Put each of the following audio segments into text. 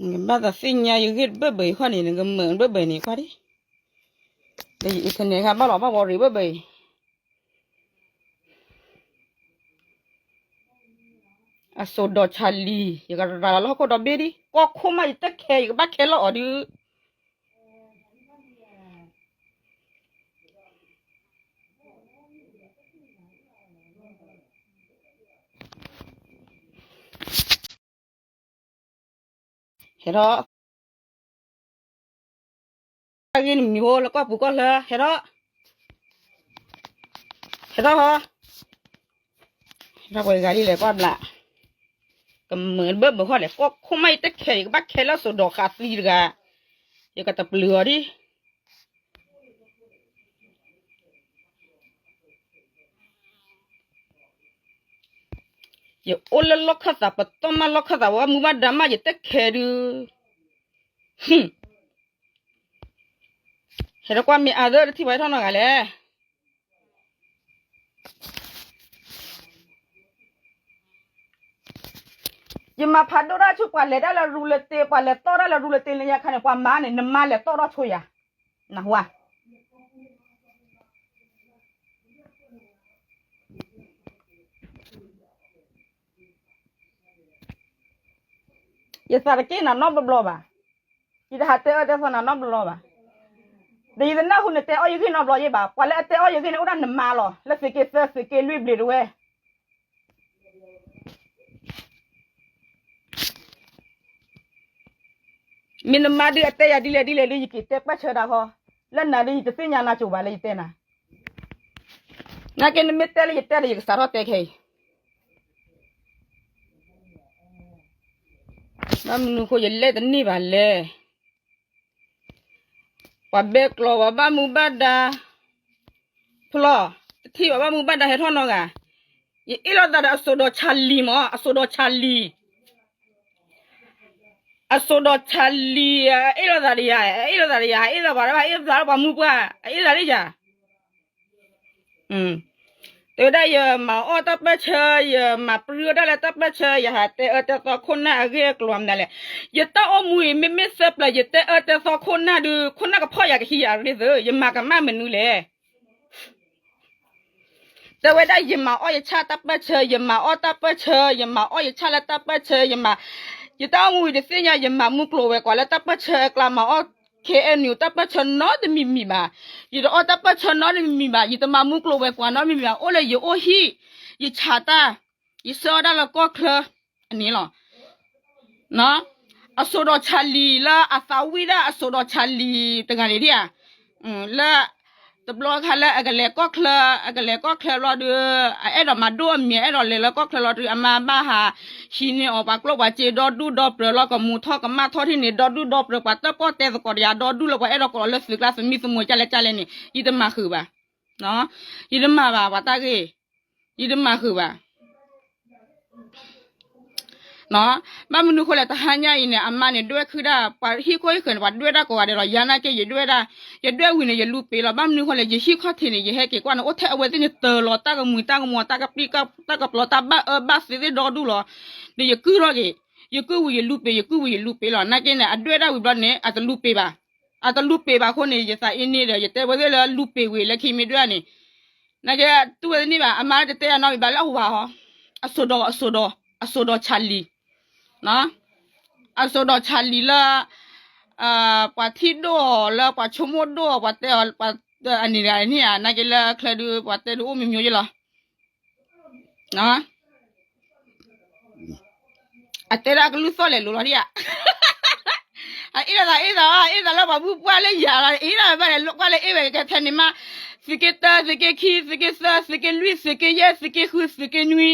နကဘၣ်သးသ့ၣ်ညါယဂ့ၢ်တဘၢၣ်ဘၢၣ်အံၤဃီန့ၣ် နကမၢၢ်တဘၢၣ်ဘၢၣ်န့ၣ်ကွၢ်ဒံး, ဒီးယအံၤထၢၣ်န့ၣ်ခါဘၣ်လီၤဘၣ်ဝီၤရ့ၣ်ဘၢၣ်ဘၢၣ်အံၤ, အစိၣ်ဒီးဆၣ်လံၤ ယကရၤလီၤဟီၣ်ခိၣ်ဒီဘ့ၣ်ဒံး ကီၢ်ခိၣ်မးယတခဲ ယကဘၣ်ခဲလၢာ်အီၤဒုး ဟဲထီၣ်, တၢ်ဂ့ၢ်နမံၤဟိလၢကီၢ်ပူၤကီၢ်ချၢ ဟဲထီၣ်, ဟဲထီၣ်ဟီ, ဟဲထီၣ်ပှဲၤဂၤဒ်လဲၣ်ကွၢ်ဘျး, ကမၢၢ်ဘၢၣ်ဘၢၣ်ဃီလဲၣ် ကီၢ်ခိၣ်မးယတခဲ ယကဘၣ်ခဲလၢစိၣ်ဒီးဃးသံတဂၤ, ယကတပျုာ်အီၤဒံး ယအိၣ်လၢလီၢ်ခၢၣ်သး ပတီၢ်မးလီၢ်ခၢၣ်သး ဝဲမူဘၣ်ဒါမးယတခဲဒုး, ဟဲထီၣ်ကွၢ်မ့ၢ်အါသၢတထံၣ်ပှၤဟဲထီၣ်နီတဂၤလဲၣ်. ယမၤဖးဒိၣ်တၢ်ဆူပှၤလဲၤတၢ်လၢရူလၢတ့ ပှၤလဲၤတီၢ်တၢ်လၢရူလၢတ့လၢညါခါန့ၣ် ပှၤမၤန့ၣ် နမါလဲၤတီၢ်ထီၣ်ဆိယၤ, နၢ်ဟူဧါ. ယသးတက့ၢ်နၤနီတဘျီဘၣ်, ယတဟးတဲအၢတဲသီနၤနီတဘျီဘၣ်, ဒီးယတနၢ်ဟူနတဲအီၣ်ယဂ့ၢ်နီတဘျီယဲဘၣ်, ပှၤလၢအတဲအီၣ်ယဂ့ၢ်န့ၣ် အိၣ်ဒၣ်နမါလီၤ လၢသုးက့သၢသုးက့လွံၢ်ဘျ့းတဝဲ မ့ၢ်နမါဒုးအတဲယၤဒ်လဲၣ်ဒ်လဲၣ်ဒုး ယက့ၤတဲပၢၢ်ဆၢတၢ်ဃီ, လၢနၤဒုးယတသ့ၣ်ညါနၤကိၤဘၣ်လၢယတဲနၤ, နာ်က့နမ့ၢ်တဲလၢယတဲဒီး ယကစးထီၣ်တဲခဲအံၤ, ဘၣ်မနုၤဃိယလဲၢ်တန့ၢ်ဘၣ်လဲၣ်. ပှၤဘဲကျီၤ ပှၤဘၣ်မူဘၣ်ဒါ, ဖျီ, တထံၣ်ပှၤဘၣ်မူဘၣ်ဒါဟဲထီၣ်နီတဂၤ, ယအ့ၣ်လိာ်သးဒီးအစိၣ်ဒီးဆၣ်လံၤမး အစိၣ်ဒီးဆၣ်လံၤ, အစိၣ်ဒီးဆၣ်လံၤ အအ့ၣ်လိာ်သးဒီးယၤ အအ့ၣ်လိာ်သးဒီးယၤ အအ့ၣ်သးပှၤ အအ့ၣ်သးလၢပှၤမူပှၢ် အအ့ၣ်သးလၢယၤ တဲဝဲဒၣ်ယမၤအီၣ်တၢ်ပၢၢ်ဆၢ ယမၤပြံအီၣ်တၢ်လၢတၢ်ပၢၢ်ဆၢ ယဟးတဲအၢတဲသီခိၣ်နၢ်အဂ့ၢ်အကျိၤမနုၤလဲၣ်, ယတၢ်အိၣ်မူအံၤ မ့မ့ၢ်သၢပျၢၤ ယတဲအၢတဲသီခိၣ်နၢ်ဒုး ခိၣ်နၢ်ကဖီၣ်ယၤကဟံးယၤရ့ၣ်သုး ယမၤကမၣ်မနုၤလဲၣ်. တဲဝဲဒၣ်ယမၤအီၣ်ယဆၣ်တၢ်ပၢၢ်ဆၢ ယမၤအီၣ်တၢ်ပၢၢ်ဆၢ ယမၤအီၣ်ယဆၣ်လၢတၢ်ပၢၢ်ဆၢ ယမၤ, ယတၢ်အိၣ်မူအံၤတသ့ၣ်ညါ ယမၤမူကျိၤဝဲၤကွာ်လၢတၢ်ပၢၢ်ဆၢအကျါ မၤအီၣ် ခဲအံၤနုၤ တၢ်ပၢၢ်ဆၢနီတမံၤမံၤဘၣ်, ယတအီၣ်တၢ်ပၢၢ်ဆၢနီတမံၤမံၤဘၣ်, ယတမၤမူကျိၤဝဲၤကွာ်နီတမံၤမံၤဘၣ်, အိၣ်လၢယအိၣ်ဟံၣ်, ယဆးတၢ်, ယဆှၢအီၣ်တၢ်လၢကီၢ်ချၢ, အန့ၣ်လီၤ. အစိၣ်ဒီးဆၣ်လံၤလၢအသးဝံၣ်ဒၣ်အစိၣ်ဒီးဆၣ်လံၤတဂၤန့ၣ်ဒံးဧါ, လၢ တဘျီခါလၢအကလဲၤကီၢ်ချၢ, အကလဲၤကီၢ်ချၢဘျီဒီး အအဲၣ်ဒိးမၤဒိၣ်အမံၤ အအဲၣ်ဒိးလဲၤလၢကီၢ်ချၢလီၤဒီး အမါဘၣ်ဟးဟံးန့ၢ်အီၤ ပှၤကျိၣ်ပှၤစ့ဒီဒူၣ်ဒီပြၢၤလီၤ ကမူၤထီၣ်ကမၣ်ထီၣ်ထံၣ်န့ၣ် ဒီဒူၣ်ဒီပြၢၤ ပှၤတၢၣ်ပီၣ်တဲသကိးတယၤ ဒီဒူၣ်လၢပှၤအဲၣ်ဒိးကိးလီၤလၢသုးကျါသမံသမိးကလဲကလဲန့ၣ် ယတမၤဃုာ်ဘၣ်, ယတမၤဘၣ် ပှၤတၢ်ဂ့ၢ်, ယတမၤဃုာ်ဘၣ် ဘၣ်မနုၤဃိလဲၣ် တဟါညါအံၤန့ၣ် အမါန့ၣ် ဒွဲၣ်ခုဒၣ် ပှၤဟံၣ်ခိၣ်ဟံၣ်ဃၢၤန့ၣ် ပှၤဒွဲၣ်တၢ်ကိးဂၤဒဲးလီၤ. ယၤနာ်က့ ယဒွဲၣ်ဒၣ်, ယဒွဲၣ်ဝံၤန့ၣ် ယလူပ့ၤလီၤ. ဘၣ်မနုၤဃိလဲၣ် ယဟံၣ်ခီၣ်ထံးန့ၣ် ယဟဲက့ၤကွၢ်န့ၣ် အိၣ်ထဲအဝဲသ့ၣ်န့ၣ် တၢၤလီၤတၢ်ကမှံၤတၢ်ကမှီၤ တၢ်ကပျံၤ တၢ်ကပျီၤ တၢ်ဘၣ်အၢဘၣ်သီသ့ၣ်ဒီဒူၣ်လီၤ. ဒီးယကုၢ်ထီၣ်က့ၤ, ယကုၢ်ဝံၤယလူပ့ၤ ယကုၢ်ဝံၤယလူပ့ၤလီၤ. နာ်က့န့ၣ် အဒွဲၣ်ဒၣ်ဝံၤဘျီန့ၣ် အတလူပ့ၤဘၣ်. အတလူပ့ၤဘၣ်အဃိန့ၣ် ယသးအ့န့ၣ်ဒီး ယတဲဝဲသ့ၣ်လၢလူပ့ၤဝံၤလၢခံမ့ၢ်ဒွဲၣ်န့ၣ် နာ်က့တူၢ်ဝဲသ့ၣ်န့ၣ်ဘၣ် အမါတတဲယၤနီတမံၤဘၣ်လၢအဝၤဟီ, အစိၣ်ဒီး အစိၣ်ဒီး အစိၣ်ဒီးဆၣ်လံၤ, အစိၣ်ဒီးဆၣ်လံၤလၢ ပှၤထံၣ်ဒိၣ်အီၤလၢပှၤဆိကမိၣ်ဒိၣ်အီၤ ပှၤတဲအီၤ အန့ၣ်တဂၤန့ၣ်ဧါ နာ်က့လၢချၢဒုး ပှၤတဲဒုးအိၣ်မ့ၢ်မ့ၢ်ယဲလီၤ. အတဲဒၣ်ကလုၢ်သီၣ်လဲၤလိၤလီၤဒံးဧါ. အအ့ၣ်လိာ်သးအ့ၣ်သးအ့ၣ်သးလၢပှၤမုၢ်ပှၢ်လၢယၤလီၤ အ့ၣ်ဒၣ်ဘၣ်လဲၤလိာ်ကွၢ်လၢအ့ၣ်ဝဲ ကဲထဲန့ၣ်မး သုးက့တၢ သုးက့ခံ သုးက့သၢ သုးက့လွံၢ် သုးက့ယဲၢ် သုးက့ဃု သုးက့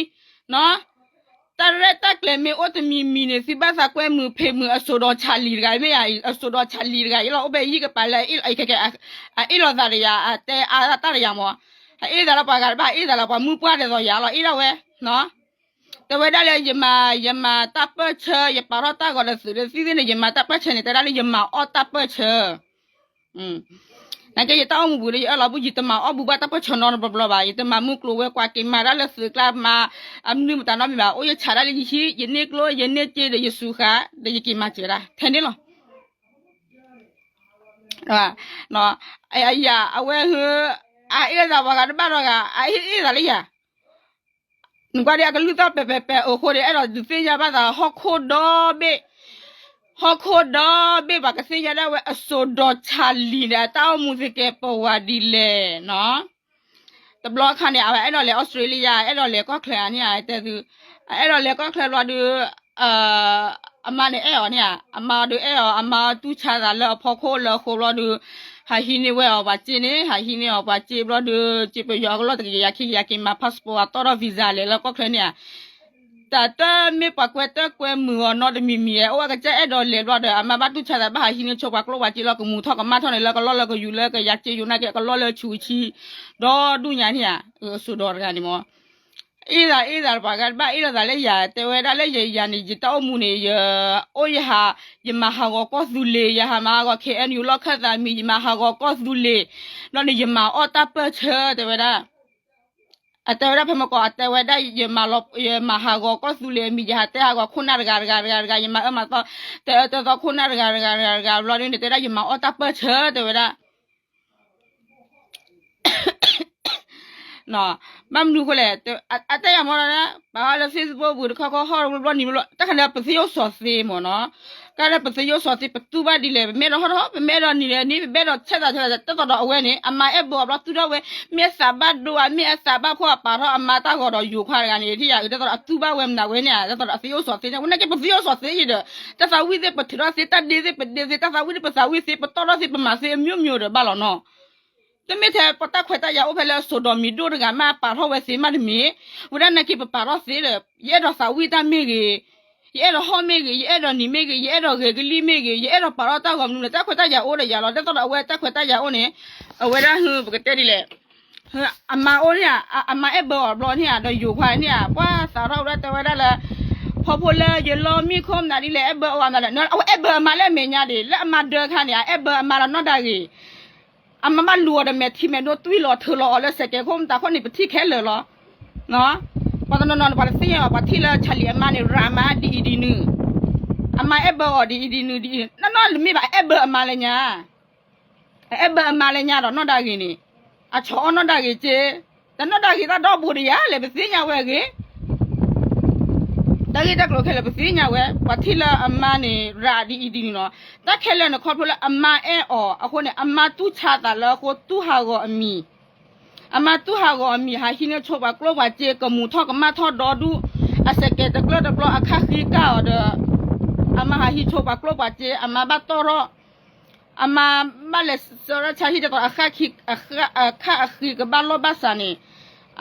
နွံ နီၤ တၢ်ရဲၣ်တၢ်ကျဲၤမ့ၢ်အိၣ်တမံၤမံၤန့ၣ် သုဘၣ်သးကွဲမုာ်ဖံးမုာ်အစိၣ်ဒီးဆၣ်လံၤတဂၤမ့ၢ်ယၤ အစိၣ်ဒီးဆၣ်လံၤတဂၤအံၤလီၤ အိၣ်ဘဲယံၣ်ကပၤလၢ အ့ၣ်လိာ်သးတဂၤ အတဲအါတၢ်တဂၤမး အအ့ၣ်သးလၢပှၤဂၤတဘၣ် အအ့ၣ်သးလၢပှၤမုၢ်ပှၢ်ဒ်သိးယၤလီၤ အ့ၣ်ဒၣ်ဝဲ တဲဝဲဒၣ်လၢ ယမၤတၢ်ပၢၢ်ဆၢ ယပာ်ထီၣ်တၢ်ဂီၤဒီးသုးဒီးသံၣ်သ့ၣ်န့ၣ် ယမၤတၢ်ပၢၢ်ဆၢန့ၣ် တဲဒၣ်လၢယမၤအီၣ်တၢ်ပၢၢ်ဆၢ နာ်က့ ယတၢ်အိၣ်မူပူၤဒီး ယအၢၣ်လီၤဘူး ယတမၤအီၣ်ဘူးဘၣ်တၢ်ပၢၢ်ဆၢနီတဘျီဘျီဘၣ်. ယတမၤမုၢ်ကျိၤဝဲၤကွာ်က့ၤမၤတၢ်လၢသုးကျါ မၤအမနုၤမတၤနီတမံၤဘၣ်. အိၣ်ယဆးဒၣ်လၢယဟံၣ် ယန့ၢ်ကျိၣ် ယန့ၢ်စ့ဒီး ယစူၤဃာ် ဒီးယက့ၤမၤစၢၤဒၣ်ထဲန့ၣ်လီၤ. ယၤ အဝဲ အအ့ၣ်လိာ်သးပှၤဂၤတဘၣ်ဒီးဂၤ အအ့ၣ်လိာ်သးလၢယၤ နကွၢ်ဒီး အကလုၢ်သီၣ်ပဲာ်ပဲာ်ပဲာ်အဃိဒီး အဲၣ်ဒိးဒုးသ့ၣ်ညါဘၣ်သး ဟီၣ်ခိၣ်ဒီဘ့ၣ်, ဟီၣ်ခိၣ်ဒီဘ့ၣ် ပှၤကသ့ၣ်ညါဒၣ်ဝဲ အစိၣ်ဒီးဆၣ်လံၤန့ၣ် အတၢ်အိၣ်မူသကဲးပဝးဒ်လဲၣ်နီၤ. တဘျီအခါန့ၣ် အဝဲအဲၣ်ဒိးလဲၤအီစထြ့လယါ အဲၣ်ဒိးလဲၤကီၢ်ချၢဧါန့ၣ်ဧါ တဲသု, အဲၣ်ဒိးလဲၤကီၢ်ချၢဘျီဒီး အမါန့ၣ်အဲၣ်အီၤန့ၣ်ဧါ, အမါဒီးအဲၣ်အီၤ, အမါတူၢ်ဆါသးလၢအဖီခိၣ်လၢအဃိဘျီဒီး ဟးဟံးန့ၢ်ဝဲအီၤပှၤစ့န့ၣ်, ဟးဟံးန့ၢ်အီၤပှၤစ့ဘျီဒီး စ့ပယီၤအကလီၢ်တကယၤခံကယၤက့ၤမၤ passport အတီၢ်ထီၣ် visa လဲၤလၢကီၢ်ချၢန့ၣ်ဧါ. တၢ်တမ့ၢ်ပှၤကွဲတၢၢ်ကွဲမုာ်အီၤနီတမံၤမံၤဧါ, အိၣ်ဝဲကစၢ်အဲၣ်ဒိးလဲၤဘျီဒီး အမါဘၣ်တူၢ်ဆါသးဘၣ်ဟးဟံးန့ၢ်ဆိပှၤကျိပှၤစ့လီၤ ကမူၤထီၣ်ကမၣ်ထီၣ်န့ၣ်လၢကလီၢ်လၢကယူၤလၢကယၤစ့ယိၤနာ်က့ အကလီၢ်လၢဆူးဆံ ဒီဒူၣ်ညါန့ၣ်ဧါ, အစိၣ်ဒီးတဂၤန့ၣ်မ့ၢ် အ့ၣ်သးအ့ၣ်သးပှၤဂၤတဘၣ်အ့ၣ်လိာ်သးလၢယၤ တဲဝဲဒၣ်လၢယၤန့ၣ် ယတၢ်အိၣ်မူန့ၣ် ယအိၣ်ယဟး, ယမၤဟးဂီၤကီၢ်သူလ့ၤ, ယဟးမၤဟးဂီၤ K N U လီၢ်ခၢၣ်သးမံၤ, ယမၤဟးဂီၤကီၢ်သူလ့ၤ, ဘျီန့ၣ် ယမၤအီၣ်တၢ်ပၢၢ်ဆၢ တဲဝဲဒၣ်. အတဲဝဲဒၣ်ဖဲမကီး အတဲဝဲဒၣ် ယမၤဟးဂီၤကီၢ်သူလ့ၤအမံၤ ယဟးတဲဟးဂီၤခိၣ်နၢ်တဂၤတဂၤတဂၤတဂၤ ယမၤအၢမၤသီ တဲအၢတဲသီခိၣ်နၢ်တဂၤတဂၤတဂၤတဂၤ ဘျီဒ်န့ၣ် တဲဒၣ်ယမၤအီၣ်တၢ်ပၢၢ်ဆၢ တဲဝဲဒၣ် ဘၣ်မနုၤအဃိလဲၣ်, အတဲယၤမ့ၢ်လီၤ, ပာ်အီၤလၢ Facebook ပူၤတခီခီဟီၣ်တဘျီဘျီနံၤဘျီဘျီ တၢ်ခါန့ၣ် ပသ့ၣ်ညိၣ်စီၤသ့မ့ၢ်နီၤ, ကဲလၢပသ့ၣ်ညိၣ်စီၤသ့ ပတူၢ်ဘၣ်ဒ်လဲၣ်, ပမ့ၢ်အဲၣ်ဒိးဟီၣ်ဒီးဟီၣ် ပမ့ၢ်အဲၣ်ဒိးနံၤဒီးနံၤ ပမ့ၢ်အဲၣ်ဒိးဆဲးသးဆဲးသး တၢ်သိးဒီးအဝဲန့ၣ် အမါအဲၣ်ဘၢအီၤဘျီတူၢ်ထီၣ်ဝဲ, မ့ၢ်အသးဘၣ်ဒိဧါ မ့ၢ်အသးဘၣ်ဖှီၣ်အပာ်ထီၣ်အမါတၢ်ဂီၤဒီးယိၤခွါတဂၤန့ၣ် ထံၣ်ယၤအုး တၢ်သိးဒီးအတူၢ်ဘၣ်ဝဲမနုၤဝဲန့ၣ်, တၢ်သိးဒီးအသ့ၣ်ညိၣ်စီၤသ့န့ၣ် ဝဲနာ်က့ပသ့ၣ်ညိၣ်စီၤသ့ယဒီး တၢ်သးဝံၣ်သ့ၣ်ပထုးထီၣ်သ့ တၢ်ဒ့သ့ၣ်ပဒ့သ့ တၢ်သးဝံၣ်သ့ၣ်ပသးဝံၣ်သ့ ပတီၢ်ထီၣ်သ့ ပမၤသ့အမျိုးမျိုး ဒီးဘၣ်လီၤနီၤ. တမ့ၢ်ထဲပတၢ်ခွဲးတၢ်ယာ်အိၣ်ဖဲလၢစိၣ်ဒီးမံၤဒိၣ်တဂၤမး ပာ်ထီၣ်ဝဲသ့မးတမ့ၢ်, ဝဲဒၣ်နာ်က့ပပာ်ထီၣ်သ့ဒီး ယအဲၣ်ဒိးသးဝံၣ်တၢ်မ့ၢ်ဂ့ၤ, ယအဲၣ်ဒိးဟီၣ်မ့ၢ်ဂ့ၤ, ယအဲၣ်ဒိးနံၤမ့ၢ်ဂ့ၤ, ယအဲၣ်ဒိးဂဲၤကလံၣ်မ့ၢ်ဂ့ၤ, ယအဲၣ်ဒိးပာ်ထီၣ်တၢ်ဂီၤမနုၤန့ၣ် တၢ်ခွဲးတၢ်ယာ်အိၣ်ဒီးယၤလီၤ. တၢ်သိးဒီးအဝဲတၢ်ခွဲးတၢ်ယာ်အိၣ်န့ၣ် အဝဲဒၣ်ဟ ပကတဲဒ်လဲၣ် အမါအိၣ်န့ၣ်, အမါအဲၣ်ဘၢအီၤဘျီန့ၣ်ဧါ, ဒီးယိၤခွါန့ၣ်ဧါ, ပှၤသးထီၣ်ဝဲဒၣ်တဲဝဲဒၣ်လၢ ဖီဖိလၢယလီမံၣ်ခိၣ်မနုၤဒ်လဲၣ် အဲၣ်ဘၢအီၤမနုၤလဲၣ်, အဝဲအဲၣ်ဘၢအမါလၢအမဲာ်ညါဒံး လၢအမါဒၢခါန့ၣ် အအဲၣ်ဘၢအမါလီၤနီၢ်ဒၣ်ဂ့ၤ, အမါဘၣ်လူၤအီၤဒီးမဲာ်ထံမဲာ်နိ တွံၢ်လီၤထၢလီၤအီၤလၢစဲးကဲးခိၣ်မတၤခိၣ်န့ၣ် ပထံၣ်ခဲလၢာ်လီၤ. ပှၤတနီၤနီၤန့ၣ် ပှၤတသ့ၣ်ညါဘၣ် ပှၤထံၣ်လၢ Charlie အမါန့ၣ် ရၤမါဒ်အံၤဒ်နုၤ, အမါအဲၣ်ဘၢအီၤဒ်အံၤဒ်နုၤဒ်အံၤ, နီၢ်နီၢ်တမ့ၢ်ဘၣ် အဲၣ်ဘၢအမါလၢညါ အအဲၣ်ဘၢအမါလၢညါဒီးနီၢ်ဒၣ်ဂ့ၤန့ၣ်, အဆီၣ်အီၣ်နီၢ်ဒၣ်ဂ့ၤက့, တနီၢ်ဒၣ်ဂ့ၤတၢ်ဒီဘိတယၤလဲၣ် ပသ့ၣ်ညါဝဲအဂ့ၢ်, တၢ်ဂ့ၢ်တၢ်ကျိၤခဲလၢာ်ပသ့ၣ်ညါဝဲ, ပှၤထံၣ်လၢအမါန့ၣ် ရၤဒ်အံၤဒ်နုၤနီၤ, တၢ်ခဲလၢာ်န့ၣ် ခီဖျိလၢအမါအဲၣ်အီၤအဃိန့ၣ် အမါတူၢ်ဆါသးလၢအဃိ တူၢ်ဟးဂီၤအမံၤ အမါတူၢ်ဟးဂီၤအမံၤ ဟးဟံးန့ၢ်ဆိပှၤကျိပှၤစ့ ကမူၤထီၣ်ကမၣ်ထီၣ်ဒီဒူၣ်, အစဲးကဲးတကျၢၢ်တပျီ အခၣ်ဃံကၢ်အီၤဒီး အမါဟးဟံးဆိပှၤကျိပှၤစ့ အမါဘၣ်တီၢ်ထီၣ်, အမါဘၣ်လဲၤစၢထီၣ်ဆါဟံၣ်ဒ်သိး အခၣ်အဃံကဘၣ်လီၢ်ဘၣ်စးန့ၣ်,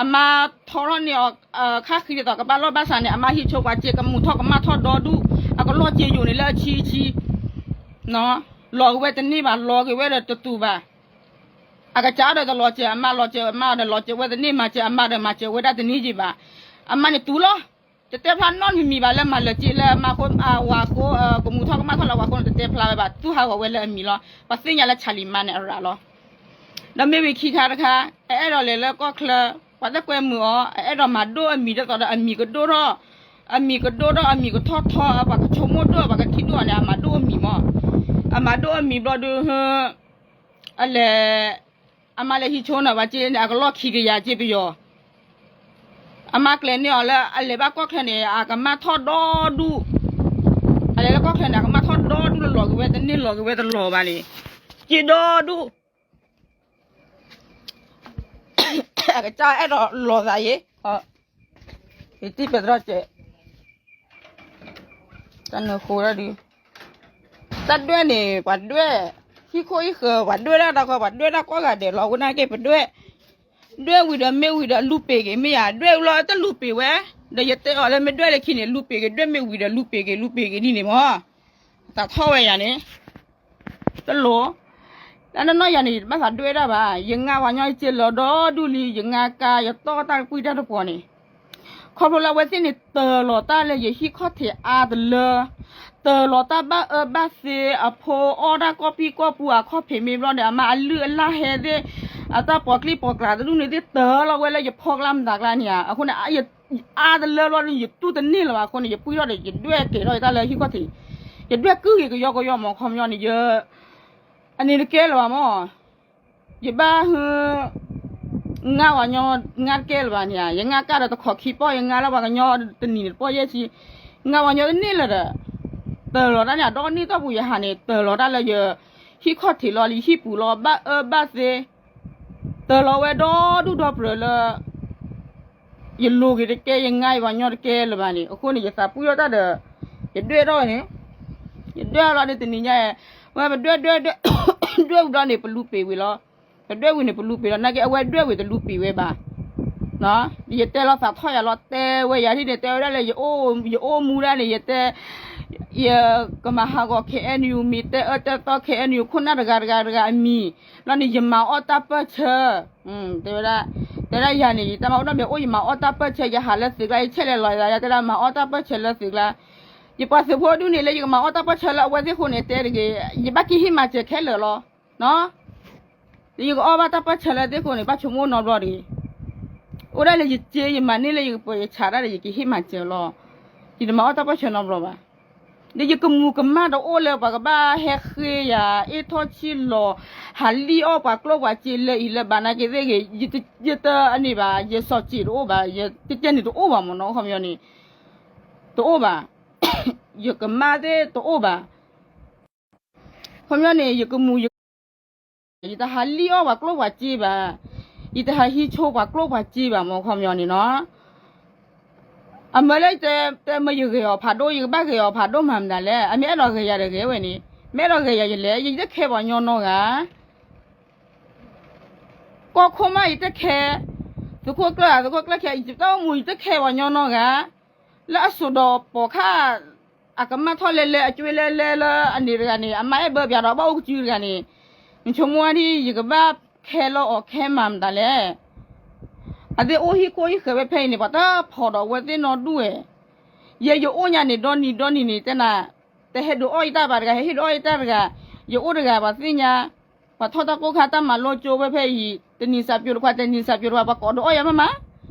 အမါထီထီၣ်န့ၢ်အီၤ, အခၣ်ဃံဒ်သိးကဘၣ်လီၢ်ဘၣ်စးန့ၣ် အမါဟံးဆိပှၤစ့ ကမူၤထီၣ်ကမၣ်ထီၣ်ဒီဒူၣ်, အကလီၢ်စ့ယိာ်န့ၣ်လၢအဆံဆံ လီၤက့ၤဝဲတန့ၢ်ဘၣ်, လီၤက့ၤဝဲဒီးတတူာ်ဘၣ်. အကစၢ်ဒီးတလီၤစၢၤအမါ, လီၤစၢၤအမါဒီးလီၤစၢၤဝဲတန့ၢ်, မၤစၢၤအမါဒီးမၤစၢၤဝဲဒၣ်တန့ၢ်ယံၤဘၣ်. အမါန့ၣ်တူၢ်လီၤ, တတဲဖျါနီတမံၤဘၣ်လၢမၤလၢာ်စ့လၢအမါဃိ, အဝၤဃိ, ကမူၤထီၣ်ကမၣ်ထီၣ်လၢအဝၤဃိန့ၣ် တတဲဖျါဝဲဘၣ်, တူၢ်ဟးဂီၤဝဲလၢအမံၤလီၤ. ပှၤသ့ၣ်ညါလၢ Charlie မါန့ၣ်အရၤလီၤ. ဒီးမ့ၢ်ဝံၤခံခါတခါ, အအဲၣ်ဒိးလဲၤလၢကီၢ်ချၢ, ပှၤတကွဲမုာ်အီၤ, အအဲၣ်ဒိးမၤဒိၣ်အမံၤဒ်သိးဒီးအမံၤကဒိၣ်ထီၣ်, အမံၤကဒိၣ်ထီၣ်, အမံၤကထီၣ်ထီ, ပှၤကဆိကမိၣ်ဒိၣ်, ပှၤကထံၣ်ဒိၣ်အီၤန့ၣ် အမၤဒိၣ်အမံၤမး, အမၤဒိၣ်အမံၤဘျီဒီး အလဲၤ, အမါလဲၤဟံးဆိန့ၢ်ပှၤစ့န့ၣ် အကလီၢ်ခံကယၤစ့ပယီၤ, အမါကျဲၤန့ၢ်အီၤလၢအလဲၤဘၣ်ကီၢ်ချၢန့ၣ် အကမၣ်ထီၣ်ဒီဒူၣ်, အလဲၤလၢကီၢ်ချၢန့ၣ် အကမၣ်ထီၣ်ဒီဒူၣ်လၢလီၤက့ၤဝဲတန့ၢ်လီၤက့ၤဝဲတလီၤဘၣ်န့ၣ်, စ့ဒီဒူၣ် အကစၢ်အဲၣ်ဒိးလီၤသးယ့, ယတံၢ်ပဲတြီစဲး, တၢ်နၢဃိဒၣ်ဒုး, တၢ်ဒွဲၣ်န့ၣ် ပှၤဒွဲၣ်, ဟံၣ်ခိၣ်ဟံၣ်ဃၢၤ ပှၤဒွဲၣ်ဒၣ်တၢ်ခီ ပှၤဒွဲၣ်ဒၣ်ကိးဂၤဒဲးလီၤ. ဝဲနာ်က့ပဒွဲၣ်, ဒွဲၣ်ဝံၤဒီးမ့ၢ်ဝံၤဒီးလူၤပ့ၤက့ၤ မ့ၢ်ယၤ ဒွဲၣ်ဝံၤလီၤတလူၤပ့ၤဝဲ, ဒီးယတဲအီၤလၢမ့ၢ်ဒွဲၣ်လၢခံန့ၣ် လူၤပ့ၤက့ၤ ဒွဲၣ်မ့ၢ်ဝံၤဒီးလူၤပ့ၤက့ၤ လူၤပ့ၤက့ၤဒ်န့ၣ်မး, သးထီၣ်ဝဲယၤန့ၣ် တလိၣ်, တၢ်နီၢ်နီၢ်ယၤန့ၣ် ယတဘၣ်သးဒွဲၣ်ဒၣ်ဘၣ်, ယငါပှၤညီယစ့လီၤဒီဒူၣ်လံ, ယငါကါ ယတီၢ်တၢ်တကွံၢ်တၢ်တပှီၤန့ၣ်, ခီဖျိလၢအဝဲသ့ၣ်န့ၣ် တၢၤလီၤတၢ်လၢယဟံၣ်ခီၣ်ထံးအါတလၢ, တၢၤလီၤတၢ်ဘၣ်အၢဘၣ်သီ, အဖိအီၣ်တၢ်ကီၢ်ဖံးကီၢ်ပူၤ အခီၣ်ဖံးမ့ၢ်ဘျီဒီး အမါအလုၢ်အလၢ်ဟဲသ့ၣ်, အတၢ်ပိာ်ကျိပီၤကျါတဒူၣ်န့ၣ်သ့ၣ် တၢၤလီၤဝဲလၢယဖီကျါမတၤကျါန့ၣ်ဧါ. အဃိန့ၣ် ယအါတလၢလီၤန့ၣ် ယတူၢ်တန့ၢ်လၢၤဘၣ်အဃိန့ၣ် ယပှံၢ်ထီၣ်ဒီး ယဒွဲၣ်ကဲၤထီၣ်ယတၢ်လၢဟံၣ်ခီၣ်ထံး, ယဒွဲၣ်ကုၢ်ဂ့ၤကယီကယီမး ခီပညီန့ၣ် ယ အန့ၣ်တကဲလၢၤဘၣ်မး, ယဘၣ်ဟ ငါပှၤညီ ငါတကဲလၢၤဘၣ်န့ၣ်ဧါ, ယငါကၢ်ဒီးတခီခံပီၢ် ယငါလၢပှၤကညီတနံၤန့ၣ်တပီၢ်ယဲၢ်ဆံ, ငါပှၤညီတန့ၢ်လၢၤဒီး, တၢၤလီၤတၢ်န့ၣ် အဒီနံၣ်တီၢ်ပူၤယဟးန့ၣ် တၢၤလီၤတၢ်လၢယ ဟံၣ်ခီၣ်ထံးလီၤ လၢယဟံၣ်ပူၤလီၤ ဘၣ်အၢဘၣ်သီ, တၢၤလီၤဝဲဒီဒူၣ်ဒီပြၢၤလၢ ယလိၤက့ၤတကဲ ယငါယပှၤညီတကဲလၢၤဘၣ်န့ၣ် အဃိန့ၣ် ယသးပှံၢ်ထီၣ်တၢ်ဒီး ယဒွဲၣ်ထီၣ်ဝဲန့ၣ်, ယဒွဲၣ်လီၤန့ၣ်တနံၤညါ, ဝဲပဒွဲၣ်ဒွဲၣ်ဒွဲၣ်, ဒွဲၣ်ဝံၤဒီးန့ၣ် ပလူပံာ်ဝံၤလီၤ, ပဒွဲၣ်ဝံၤန့ၣ် ပလူပံာ်လီၤ နာ်က့အဝဲဒွဲၣ်ဝံၤတလူပံာ်ဝဲဘၣ်, ယတဲလီၤသးထီၣ်ယၤလီၤ တဲဝဲယၤဒ်န့ၣ် တဲဝဲဒၣ်လၢ ယအိၣ်မူဒၣ်န့ၣ် ယတဲ ယကမၤဟးဂီၤ KNU မံၤ တဲအၢတဲသီ KNU ခိၣ်နၢ်တဂၤတဂၤတဂၤအမံၤ, လီၤန့ၣ် ယမၤအီၣ်တၢ်ပၢၢ်ဆၢ, တဲဝဲဒၣ်, တဲဒၣ်ယၤန့ၣ် ယတၢ်မၤအိၣ်ဒီးမ့ၢ်အိၣ် ယမၤအီၣ်တၢ်ပၢၢ်ဆၢ ယဟးလၢသုးကျါ ယဆဲးလဲၤလီၤယၤ ယတဲဒၣ်မၤအီၣ်တၢ်ပၢၢ်ဆၢလၢသုးကျါ, ယပှၤသုးဖိဒူၣ်န့ၣ် လၢယကမၤအီၣ်တၢ်ပၢၢ်ဆၢလၢအဝဲသ့ၣ်အဃိန့ၣ် တဲတဂ့ၤ, ယဘၣ်က့ၤဟ့ၣ်မၤစၢၤခဲလၢာ်လီၤ, ယကအီၣ်ဘၣ်တၢ်ပၢၢ်ဆၢလၢသ့ၣ်အဃိန့ၣ် ဘၣ်ဆိကမိၣ်နီတဘျီတဂ့ၤ, အိၣ်ဒၣ်လၢယစ့ ယမၤန့ၢ်လၢယကပၢၤယဆးဒၣ်ဒီး ယကဟ့ၣ်မၤစၢၤလီၤ, ယတမၤအီၣ်တၢ်ပၢၢ်ဆၢနီတဘျီဘၣ်, ဒီးယကမူၤကမၣ်တအိၣ်လၢပှၤကဘၣ်ဟဲဃ့ယၤ အ့ၣ်ထီၣ်ဆံၣ်လီၤ, ဟးလံၣ်အီၣ်ပှၤကျိပှၤစ့လၢအံၤလၢဘၣ်နာ်က့သ့ၣ်ဂ့ၤ, ယတအန့ၣ်ဘၣ်, ယစီၤစ့းတအိၣ်ဘၣ်, ယကဲန့ၣ်တအိၣ်ဘၣ်မ့ၢ်နီၤ ခီပညီန့ၣ်, တအိၣ်ဘၣ်, ယကမၣ်သ့ၣ်တအိၣ်ဘၣ် ခီပညီန့ၣ် ယကမူၤယက ယတဟးလံၣ်အီၣ်ပှၤကျိပှၤစ့ဘၣ်, ယတဟးဟံးဆိပှၤကျိပှၤစ့ဘၣ်မ့ၢ်ခီပညီန့ၣ်နီၤ, အမၢလၢတဲမၢယဂဲၤအီၤဖးဒိၣ် ယကဘၣ်ဂဲၤအီၤဖးဒိၣ်မၤမတၤလဲၣ်, အမ့ၢ်အဲၣ်ဒိးဂဲၤယၤဒီးဂဲၤဝဲန့ၣ်, မ့ၢ်အဲၣ်ဒိးဂဲၤယၤယလဲၣ်, ယတခဲပှၤညီနီတဂၤ ကီၢ်ခိၣ်မး ယတခဲ, သုးခိၣ်ကျၢၢ်ဧါ သုးခိၣ်ကျၢၢ်ခဲ ယတၢ်အိၣ်မူ ယတခဲပှၤညီနီတဂၤ, လၢအစိာ်ဒီးပိာ်ခါ, အကမၣ်ထီၣ်လဲလဲ အကွ့လဲလဲလၢအန့ၣ်တဂၤန့ၣ် အမါအဲၣ်ဘၢပၠးဒီးဘၣ်အိၣ်ကစုတဂၤန့ၣ်, နဆိကမိၣ်ဝဲဒ် ယကဘၣ်ခဲလၢအီၤခဲမၤမတၤလဲၣ်, အသ့ၣ်အိၣ်ဟံၣ်ခိၣ်ဟံၣ်ဃၢၤဝဲဖဲအံၤန့ၣ် ပှၤတဖီၣ်ဒီးအဝဲသ့ၣ်နီဒူၣ်ဝဲ, ယဲယအိၣ်ညါန့ၣ် ဒီနံၤဒီနံၤန့ၣ် တဲနၤ, တဟဲဒုးအီၣ်ယတၢ်ဘၣ်တဂၤ ဟဲဟ့ၣ်ဒုးအီၣ်ယတၢ်တဂၤ, ယအိၣ်တဂၤပှၤသ့ၣ်ညါ, ပှၤထီၣ်တၢ်ကိၢ်ခါတၢ်မၤလိကၠိဝဲဖဲအံၤ တနံၤစးပၠိတခွါ တနံၤစးပၠိတခွါ ပှၤကိးဒုးအီၣ်ယၤမးမး,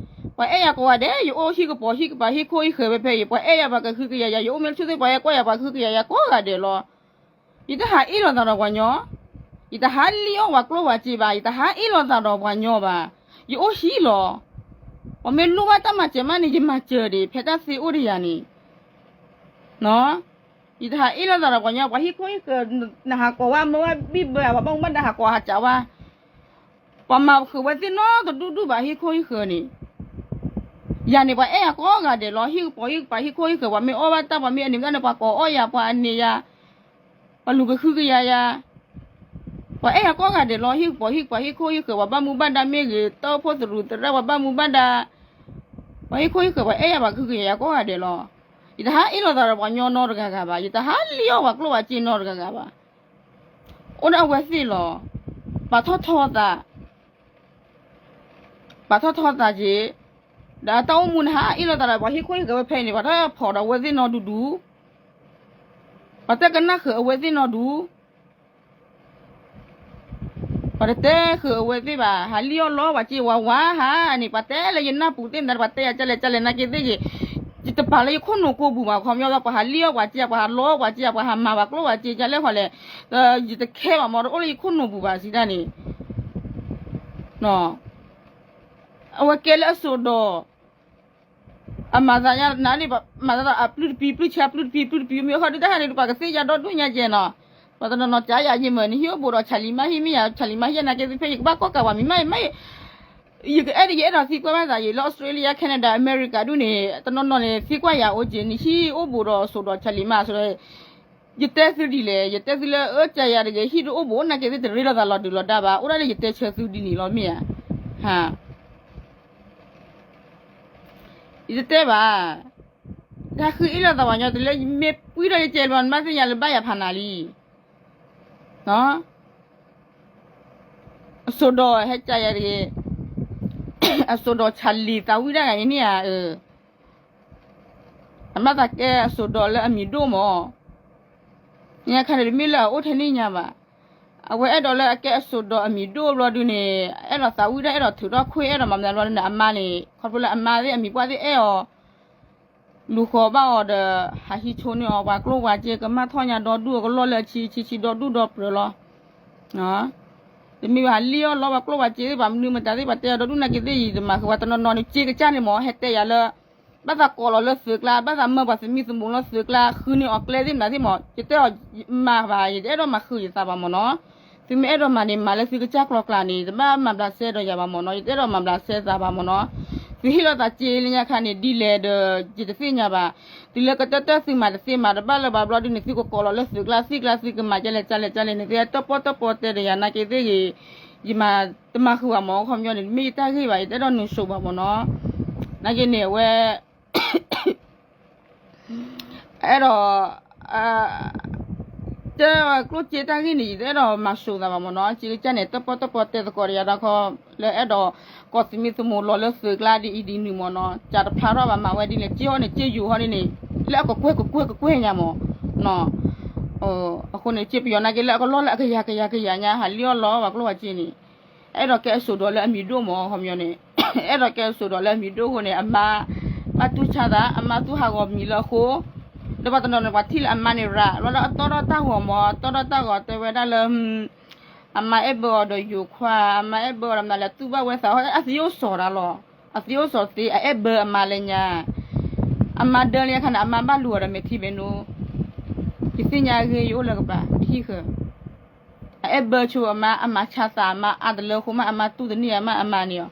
ပှၤအဲၣ်ယၤကိးဂၤဒဲး ယအိၣ်ဟံၣ်ကပီၤဟံၣ်ကပၤဟံၣ်ခိၣ်ဟံၣ်ဃၢၤဝဲဖဲအံၤ ပှၤအဲၣ်ယၤပှၤကဟုကယာ်ယၤ ယအိၣ်မ့ၢ်ဆူၣ်သ့ၣ် ပှၤဟဲကွၢ်ယၤပှၤကဟုကယာ်ယၤကိးဂၤဒဲးလီၤ, ယတဟးအ့ၣ်လိာ်သးဒီးပှၤညီ, ယတဟးလံၣ်အီၣ်ပှၤကျိပှၤစ့ဘၣ် ယတဟးအ့ၣ်လိာ်သးဒီးပှၤညီဘၣ်, ယအိၣ်ဟံၣ်လီၤ, ပှၤမ့ၢ်လိၣ်ဘၣ်တၢ်မၤစၢၤမးန့ၣ် ယမၤစၢၤဒံး ဖဲတၢ်သ့အိၣ်ဒီးယၤန့ၣ် ယတဟးအ့ၣ်လိာ်သးဒီးပှၤညီ ပှၤဟံၣ်ခိၣ်ဟံၣ်ဃၢၤ, နဟးကိးဝဲမၢဝဲဘံၣ်ဘၢ ပှၤဘၣ်မူဘၣ်ဒါဟးကိးဟးကးဝဲ, ပှၤမၤဃုာ်ဝဲသ့ၣ်နီတဒူၣ်ဒူၣ်ဘၣ်ဟံၣ်ခိၣ်ဟံၣ်ဃၢၤန့ၣ်, ယၤန့ၣ် ပှၤအဲၣ်ယၤကိးဂၤဒဲးလီၤ ဟံၣ်ကပီၤဟံၣ်ကပၤဟံၣ်ခိၣ်ဟံၣ်ဃၢၤ ပှၤမ့ၢ်အီၣ်ဘၣ်တၢ် ပှၤမ့ၢ်အန့ၢ်ဘၣ်န့ၣ် ပှၤကိးအီၣ်ယၤ ပှၤအန့ၢ်ယၤ, ပှၤလူၤကဟုကယာ်ယၤ, ပှၤအဲၣ်ယၤကိးဂၤဒဲးလီၤ ဟံၣ်ကပီၤဟံၣ်ကပၤဟံၣ်ခိၣ်ဟံၣ်ဃၢၤ ပှၤဘၣ်မူဘၣ်ဒါမ့ၢ်ဂ့ၤ တၢ်အိၣ်ဖှိၣ်သရူးသရၣ် ပှၤဘၣ်မူဘၣ်ဒါ, ပှၤဟံၣ်ခိၣ်ဟံၣ်ဃၢၤ ပှၤအဲၣ်ယၤပှၤကဟုကယာ်ယၤကိးဂၤဒဲးလီၤ, ယတဟးအ့ၣ်လိာ်သးဒီးပှၤညီနီတဂၤဂၤဘၣ် ယတဟးလံၣ်အီၣ်ပှၤကျိပှၤစ့နီတဂၤဂၤဘၣ်, အိၣ်ဒၣ်အဝဲသ့ၣ်လီၤ, ပာ်ထီၣ်ထီသး ပာ်ထီၣ်ထီသးက့ၤ, ဒီးအတၢ်အိၣ်မူနဟးအ့ၣ်လိာ်သးဒီးပှၤဟံၣ်ခိၣ်ဟံၣ်ဃၢၤဝဲဖဲအံၤန့ၣ် ပှၤတဖီၣ်ဒီးအဝဲသ့ၣ်နီဒူဒူ, ပှၤတကနၣ်ဃုာ်အဝဲသ့ၣ်နီဒူ, ပှၤတတဲဃုာ်အဝဲသ့ၣ်ဘၣ် ဟးလံၣ်အီၣ်လီပှၤစ့ဝါဝါဟးန့ၣ် ပှၤတဲလၢယနၢ်ပူၤသ့ၣ်မတၤ ပှၤတဲယၤကလဲၣ်ကလဲၣ်နာ်က့သ့ၣ်ဂ့ၤ, ယတပာ်လၢယခိၣ်နူာ်ကိးပူၤဘၣ် ခီပညီ ပှၤဟးလံၣ်အီၣ်ပှၤစ့ ပှၤဟးလီပှၤစ့ ပှၤဟးမၤပှၤကျိပှၤစ့ကလဲၣ်ဃီလဲၣ်, ယတခဲဘၣ်မ့ၢ်တအိၣ်လၢယခိၣ်နူာ်ပူၤဘၣ်စံးဒၣ်န့ၣ် အဝဲကဲလၢအစိာ်ဒီး အမၤသးညါနၤန့ၣ် မၤသးအပျုၢ်တပံၤ ပျုၢ်ဆါပျုၢ်တပံၤ ပျုၢ်တပံၤ မ့ၢ်ဟီဒုတၢ်ဟးန့ၣ် ပှၤကသ့ၣ်ညါဒီဒူၣ်ညါကဲနီၤ, ပှၤတနီၤနီၤကးယၤယမၢ်န့ၣ် ဟံၣ်အိၣ်ဘူးဒီး ဆၣ်လံၤမါဟံၣ်မ့ၢ်ယၤ ဆၣ်လံၤမါဟံၣ်နာ်က့သ့ၣ်ဖဲ ယကဘၣ်ကွၢ်ကးပှၤမံၤမး မ့ၢ် ယကအဲၣ်ဒိး ယအဲၣ်ဒိးသံကွၢ်ဘၣ်သးယံၤ လၢ Australia Canada America ဒူၣ်န့ၣ် တနီၤနီၤန့ၣ် သံကွၢ်ယၤအိၣ်က့ၤန့ၣ် ဟံၣ်အိၣ်ဘူးဒီးစိာ်ဒီးဆၣ်လံၤမါ ယတဲသုဒ်လဲၣ် ယတဲသုလၢအၢကယၤတဂ့ၤ ဟံၣ်တအိၣ်ဘူးနာ်က့သ့ၣ် တရ့လိာ်သးလီၤဒုးလီၤဒါဘၣ် အိၣ်ဒၣ်လၢယတဲဆၢသုဒ်န့ၣ်လီၤမ့ၢ်ဧါ. ယတတဲဘၣ်, တၢ်ဃုအ့ၣ်လိာ်သးပှၤညီတလၢ မ့ၢ်ပှံၢ်ထီၣ်ယကဲလီၤ နဘၣ်သ့ၣ်ညါလၢဘၣ်ယၤဖးနၤလံ. အစိာ်ဒီးဟဲကယၤတဂ့ၤ, အစိာ်ဒီးဆၣ်လံၤသးဝံၣ်တၢ်ဂၤအံၤန့ၣ်ဧါ, အမၤသးကဲအစိာ်ဒီးလၢအမံၤဒိၣ်မး, ညါခါန့ၣ် တမ့ၢ်လၢအအိၣ်ထဲန့ၣ်ညါဘၣ်. အဝဲအဲၣ်ဒိးလၢအကဲအစိာ်ဒီးအမံၤဒိၣ်ဘျီဒုန့ၣ် အဲၣ်ဒိးသးဝံၣ်ဒၣ် အဲၣ်ဒိးထုးထီၣ်ခွ့ အဲၣ်ဒိးမၤမနုၤဘျီဒုန့ၣ် အမါန့ၣ် ခီဖျိလၢအမါသ့ၣ်အမံၤပှၢ်သ့ၣ်အဲၣ်အီၤ လူၤဃီၤဘၣ်အီၤဒီး ဟးဟံးဆိန့ၢ်အီၤ ပှၤကျိၣ်ပှၤစ့ ကမၣ်ထီၣ်ညါဒီဒူၣ် အကလီၢ်လၢအဆံဆံဆံဒီဒူၣ်ဒီပြၢၤလီၤ. တမ့ၢ်ဘၣ်လံၣ်အီၣ်လီအီၣ်ပှၤကျိၣ်ပှၤစ့သ့ၣ် ပှၤမနုၤမတၤသ့ၣ် ပှၤတဲအီၤဒီဒူၣ်နာ်က့သ့ၣ် ယတမၤဃုာ်ပှၤတနီၤနီၤန့ၣ် စ့ကစၢ်န့ၣ်မ့ၢ် ဟဲတဲယၤလၢ ဘၣ်သးကိးလီၤလၢသုးကျါ ဘၣ်သးမၢပှၤသမံသမိးလၢသုးကျါ ဃုန့ၢ်အီၤကျဲသ့ၣ်မတၤသ့ၣ်မ့ၢ် ယတဲအီၤမၤဘၣ် ယတအဲၣ်ဒိးမၤဃုာ်ယသးဘၣ်မ့ၢ်နီၤ. သုမ့ၢ်အဲၣ်ဒိးမၤန့ၣ် မၤလၢသုကစၢ်ကျိၤကျါန့ၣ် တဘၣ်မၤဘျးစဲဒီးယၤဘၣ်မ့ၢ်နီၤ ယတအဲၣ်ဒိးမၤဘျးစဲသးဘၣ်မ့ၢ်နီၤ. သုဟ့ၣ်လီၤသးစ့လၢညါခါန့ၣ် ဒ်လဲၣ်ဒီး ယတသ့ၣ်ညါဘၣ်. တုၤလၢကတၢၢ်တၢၢ်သုမၤတသ့မၤတဘၣ်လၢၤဘၣ်ဘျီဒုန့ၣ် သုကကိးလီၤလၢသုးကျါသ့ၣ်ကျါ သုကမၤကလဲၣ်ကလဲၣ်ကလဲၣ်န့ၣ် သုတၢၣ်ပီၣ်တၢၣ်ပီတဲဒီးယၤနာ်က့သ့ၣ်ဂ့ၤ ယမၤတမၤဃုာ်ဘၣ်မ့ၢ် ခီပညီန့ၣ် တမ့ၢ်ယတၢ်ဂ့ၢ်ဘၣ် ယတအဲၣ်ဒိးနုာ်စိးဘၣ်မ့ၢ်နီၤ. နာ်က့န့ၣ် အဝဲ အဲၣ်ဒိး တဲကျိၣ်စ့တၢ်ဂ့ၢ်န့ၣ် ယတအဲၣ်ဒိးမၤစိးသးဘၣ်မ့ၢ်နီၤ. စ့ကစၢ်န့ၣ် တၢၣ်ပီၣ်တၢၣ်ပီတဲသကိးဒီးယၤဒီးခီ လၢအဲၣ်ဒိးကိးသမံသမိးလီၤလၢသုးကျါဒ်အံၤဒ်နုၤမ့ၢ်နီၤ. ကးတဖျါထီၣ်ဘၣ်မၤဝဲဒ်လဲၣ် စ့ဟီန့ၣ် စ့ယိၤဟီန့ၣ်န့ၣ် လၢအကကွဲၢ်ကကွဲၢ်ကကွဲၢ်ညါမ့ၢ်နီၤ. အဃိန့ၣ် စ့ပယီၤနာ်က့လၢအကလီၢ်လၢအကယၤကယၤကယၤညါ ဟးလံၣ်အီၣ်လီအီၣ်ပှၤကျိၣ်ပှၤစ့န့ၣ် အဲၣ်ဒိးကဲအစိာ်ဒီးလၢအမံၤဒိၣ်မ့ၢ် ခီပညီန့ၣ် အဲၣ်ဒိးကဲအစိာ်ဒီးလၢအမံၤဒိၣ်အဃိန့ၣ် အမါ ဘၣ်တူၢ်ဆါသး အမါသူၣ်ဟးဂီၤမံၤလၢအဃိ ဒီးပှၤတနီၤန့ၣ် ပှၤထံၣ်လၢအမါန့ၣ်ရၤ လီၤလၢအတီထီၣ်တၢ်ဂီၤမ့ၢ် အတီထီၣ်တၢ်ဂီၤတဲဝဲဒၣ်လၢ အမါအဲၣ်ဘၢအီၤဒီးယိၤခွါ အမါအဲၣ်ဘၢအီၤဒီးမနုၤလဲၣ် တူၢ်ဘၣ်ဝဲသး အသယိၣ်စီၤတၢ်လီၤ အသယိၣ်စီၤသ့ အအဲၣ်ဘၢအမါလၢညါ အမါဒၢလၢညါခါန့ၣ် အမါဘၣ်လူၤအီၤဒီးမဲာ်ထံမဲာ်နိ ယသ့ၣ်ညါအဂ့ၢ် ယအိၣ်လၢကပၤ ယဟံၣ်ဃၢၤ အအဲၣ်ဘၢဆိအမါ အမၤဆါသး အမါအါတလၢအဃိမး အမါတူၢ်တန့ၢ်အမါ အမါန့ၣ်အီၤ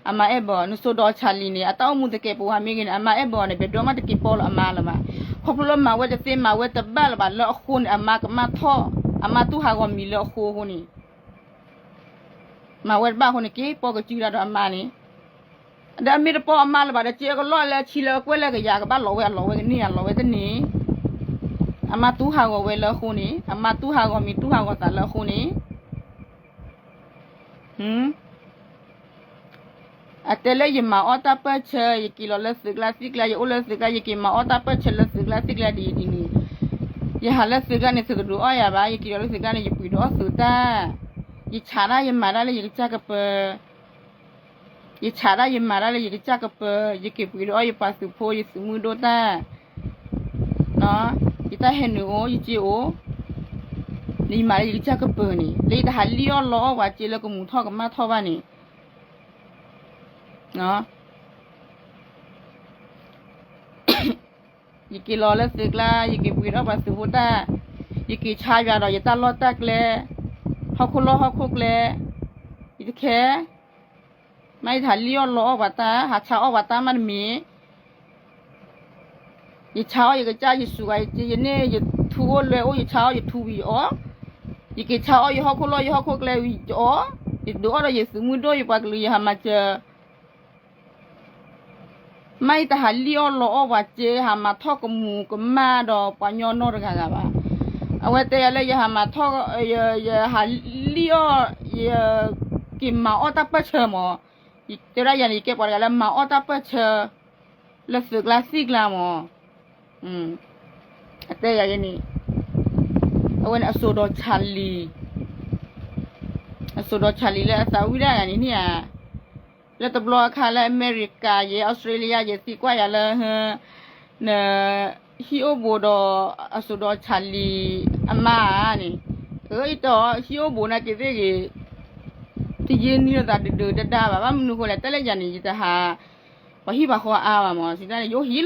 အမါအဲၣ်ဘၢအီၤ နစိၤဒီးဆၣ်လံၤန့ၣ် အတၢ်အိၣ်မူတကဲးပဝးမ့ၢ်ဂ့ၤန့ၣ် အမါအဲၣ်ဘၢအီၤန့ၣ် ပဒိးမးတက့ၤပီလၢအမါလၢၤဘၣ် ခီဖျိလၢမၤဝဲတသ့မၤဝဲတဘၣ်လၢၤဘၣ် လၢအဃိန့ၣ် အမါကမၣ်ထီၣ် အမါတူၢ်ဟးဂီၤမံၤလၢအဃိအဃိန့ၣ် မၤဝဲတဘၣ်အဃိန့ၣ် က့ၤပီကစုဒၣ်ဒီးအမါန့ၣ် ဒီးအမ့ၢ်တပီအမါလၢၤဘၣ်ဒီး စ့အကလီၢ်လၢအဆံလၢအကွဲၢ်လၢကယၤ ကဘၣ်လီၤဝဲအလီၤဝဲကန့ၢ် အလီၤဝဲတန့ၢ် အမါတူၢ်ဟးဂီၤဝဲလၢအဃိန့ၣ် အမါတူၢ်ဟးဂီၤမံၤတူၢ်ဟးဂီၤသးလၢအဃိန့ၣ် အတဲလၢယမၤအီၣ်တၢ်ပၢၢ်ဆၢ ယက့ၤလီၤလၢသုးကျါသ့ၣ်ကျါ ယအိၣ်လၢသုးကျါ ယက့ၤမၤအီၣ်တၢ်ပၢၢ်ဆၢလၢသုးကျါသ့ၣ်ကျါဒ်အံၤဒ်န့ၣ် ယဟးလၢသုးကျါန့ၣ် သုးကဒုးအီၣ်ယၤဘၣ် ယက့ၤလီၤလၢသုးကျါန့ၣ် ယပှ့ၤဒုးအီၣ်သုးတၢ် ယဆးဒၣ်ယမၤတၢ်လၢယကစၢ်ကပၢၤ ယဆးဒၣ်ယမၤတၢ်လၢယကစၢ်ကပၢၤ ယက့ၤပှ့ၤဒုးအီၣ်ယပှၤသုးဖိ ယသုးမုၢ်ဒိၣ်တၢ် ယတၢ်ဟဲနုာ်အိၣ် ယစ့အိၣ် လၢယမၤလၢယကစၢ်ကပၢၤန့ၣ် လၢယတဟးလံၣ်အီၣ်လီအီၣ်ပှၤစ့လၢကမူၤထီၣ်ကမၣ်ထီၣ်ဘၣ်န့ၣ် ယက့ၤလီၤလၢသုးကျါ ယက့ၤပှ့ၤဒုးအီၣ်ပှၤသုးဖိတၢ် ယက့ၤဆါယွၤဒီးယတၢ်လီၢ်တၢ်ကျဲ ဟီၣ်ခိၣ်လီၢ်ဟီၣ်ခိၣ်ကျဲ ယတခဲ မ့ၢ်ယတဟးလံၣ်အီၣ်လီအီၣ်ပှၤတၢ် ဟးဆါအီၣ်ပှၤတၢ်မးတမ့ၢ် ယဆါအီၣ်ယကစၢ်ယစူၤဂၤ ယန့ၢ်ယထူအိၣ်လွဲအိၣ် ယဆါအီၣ်ယထူဝံၤယအီၣ်, ယက့ၤဆါအီၣ်ယဟီၣ်ခိၣ်လီၢ်ယဟီၣ်ခိၣ်ကျဲဝံၤယအီၣ်, ယဒုးအီၣ်ဒီးယသုးမုၢ်ဒိၣ်ယပှၤကလုာ်ယဟးမၤစၢၤ မ့ၢ်ယတဟးလံၣ်အီၣ်လီအီၣ်ပှၤစ့ ဟးမၤထီၣ်ကမူၤကမၣ်ဒီးပှၤညီနီတဂၤဂၤဘၣ်. အဝဲတဲယၤလၢယဟးမၤထီၣ် ယဟးလံၣ်အီၣ် ယက့ၤမၤအီၣ်တၢ်ပၢၢ်ဆၢမး, တဲဝဲဒၣ်ယၤန့ၣ် ယကဲပှၤတဂၤလၢမၤအီၣ်တၢ်ပၢၢ်ဆၢ လၢသုးကျါသံၣ်ကျါမး, အတဲယၤန့ၣ် အဝဲန့ၣ်အစိၤဒီးဆၣ်လံၤ အစိၤဒီးဆၣ်လံၤလၢအသးဝံၣ်ဒၣ်ဂၤန့ၣ်န့ၣ်ဧါ, လၢတဘျီအခါလၢအမဲရကၤယဲ အီစထြ့လယါယဲ သံကွၢ်ယၤလၢ နဟံၣ်အိၣ်ဘူးဒီးအစိၤဒီးဆၣ်လံၤအမါဧါန့ၣ်, အၢ ယတဲအီၤ ဟံၣ်အိၣ်ဘူးနာ်က့သ့ၣ်ဂ့ၤ တယ့ၢ်နံၣ်လိာ်သးဒုးဒုးဒါဒါဘၣ်, ဘၣ်မနုၤဃိလဲၣ် တဲလၢယၤန့ၣ် ယတဟး ပှၤဟံၣ်ပှၤဃီအါဘၣ်မး စံးတၢ်န့ၣ် ယအိၣ်ဟံၣ်လီၤ.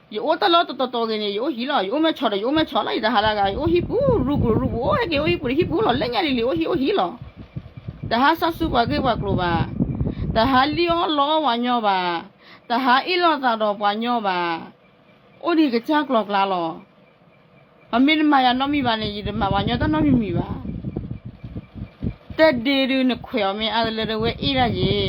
ယအိၣ်တၢ်လီၢ်တတီၤတီၤဂ့ၤန့ၣ် ယအိၣ်ဟံၣ်လီၤ, ယအိၣ်မဲၢ်ဆီဒီး ယအိၣ်မဲၢ်ဆီလီၤ, ယတဟးလၢဂၤ ယအိၣ်ဟံၣ်ပူၤ ရူပူၤရူပူၤ အိၣ်ဟဲက့ၤအိၣ်ဟံၣ်ပူၤဒီး ဟံၣ်ပူၤလီၤ လၢညါလံၤလံၤ အိၣ်ဟံၣ်အိၣ်ဟံၣ်လီၤ. တဟးဆၣ်စူပှၤဂ့ၢ်ပှၤကျိၤဘၣ်, တဟးလံၣ်အီၣ်လီအီၣ်ပှၤညီဘၣ်, တဟးအ့ၣ်လိာ်သးဒီးပှၤညီဘၣ်, အိၣ်ဒံးကစၢ်ကျိၤကျါလီၤ. မ့မ့ၢ်နမၤယၤနီတမံၤဘၣ်န့ၣ် ယတမၤပှၤညီတၢ်နီတမံၤမံၤဘၣ်. တၢ်ဒ့ဒုးနခွဲးအီၤမ့ၢ်အါတလၢတဝဲအ့ၣ်ဒၣ်ယ့ၣ်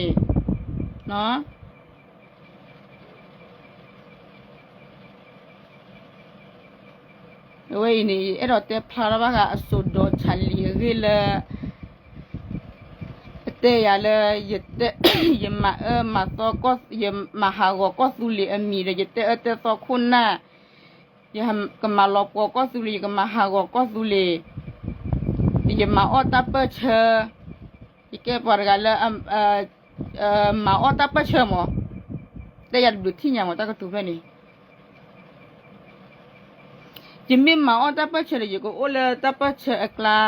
အဝဲအံၤန့ၣ် ယအဲၣ်ဒိးတဲဖျါထီၣ်ဘၣ်ဃးအစိၤဒီးဆၣ်လံၤအဂ့ၢ်လၢ အတဲယၤလၢ ယမၤအၢမၤသီ ယမၤဟးဂီၤကီၢ်သူလ့ၤအမံၤဒီး ယတဲအၢတဲသီခိၣ်နၢ်, ယကမၤလီၤပှီၢ်ကီၢ်သူလ့ၤ, ယကမၤဟးဂီၤကီၢ်သူလ့ၤ, ယမၤအီၣ်တၢ်ပၢၢ်ဆၢ, ယကဲပှၤတဂၤလၢ မၤအီၣ်တၢ်ပၢၢ်ဆၢမး, တဲယၤတဘျုးထံၣ်ညါမး တၢ်ကတိၤဖျၢၣ်န့ၣ်, ယမ့ၢ်မၤအီၣ်တၢ်ပၢၢ်ဆၢဒီး ယကအိၣ်လၢတၢ်ပၢၢ်ဆၢအကျါ,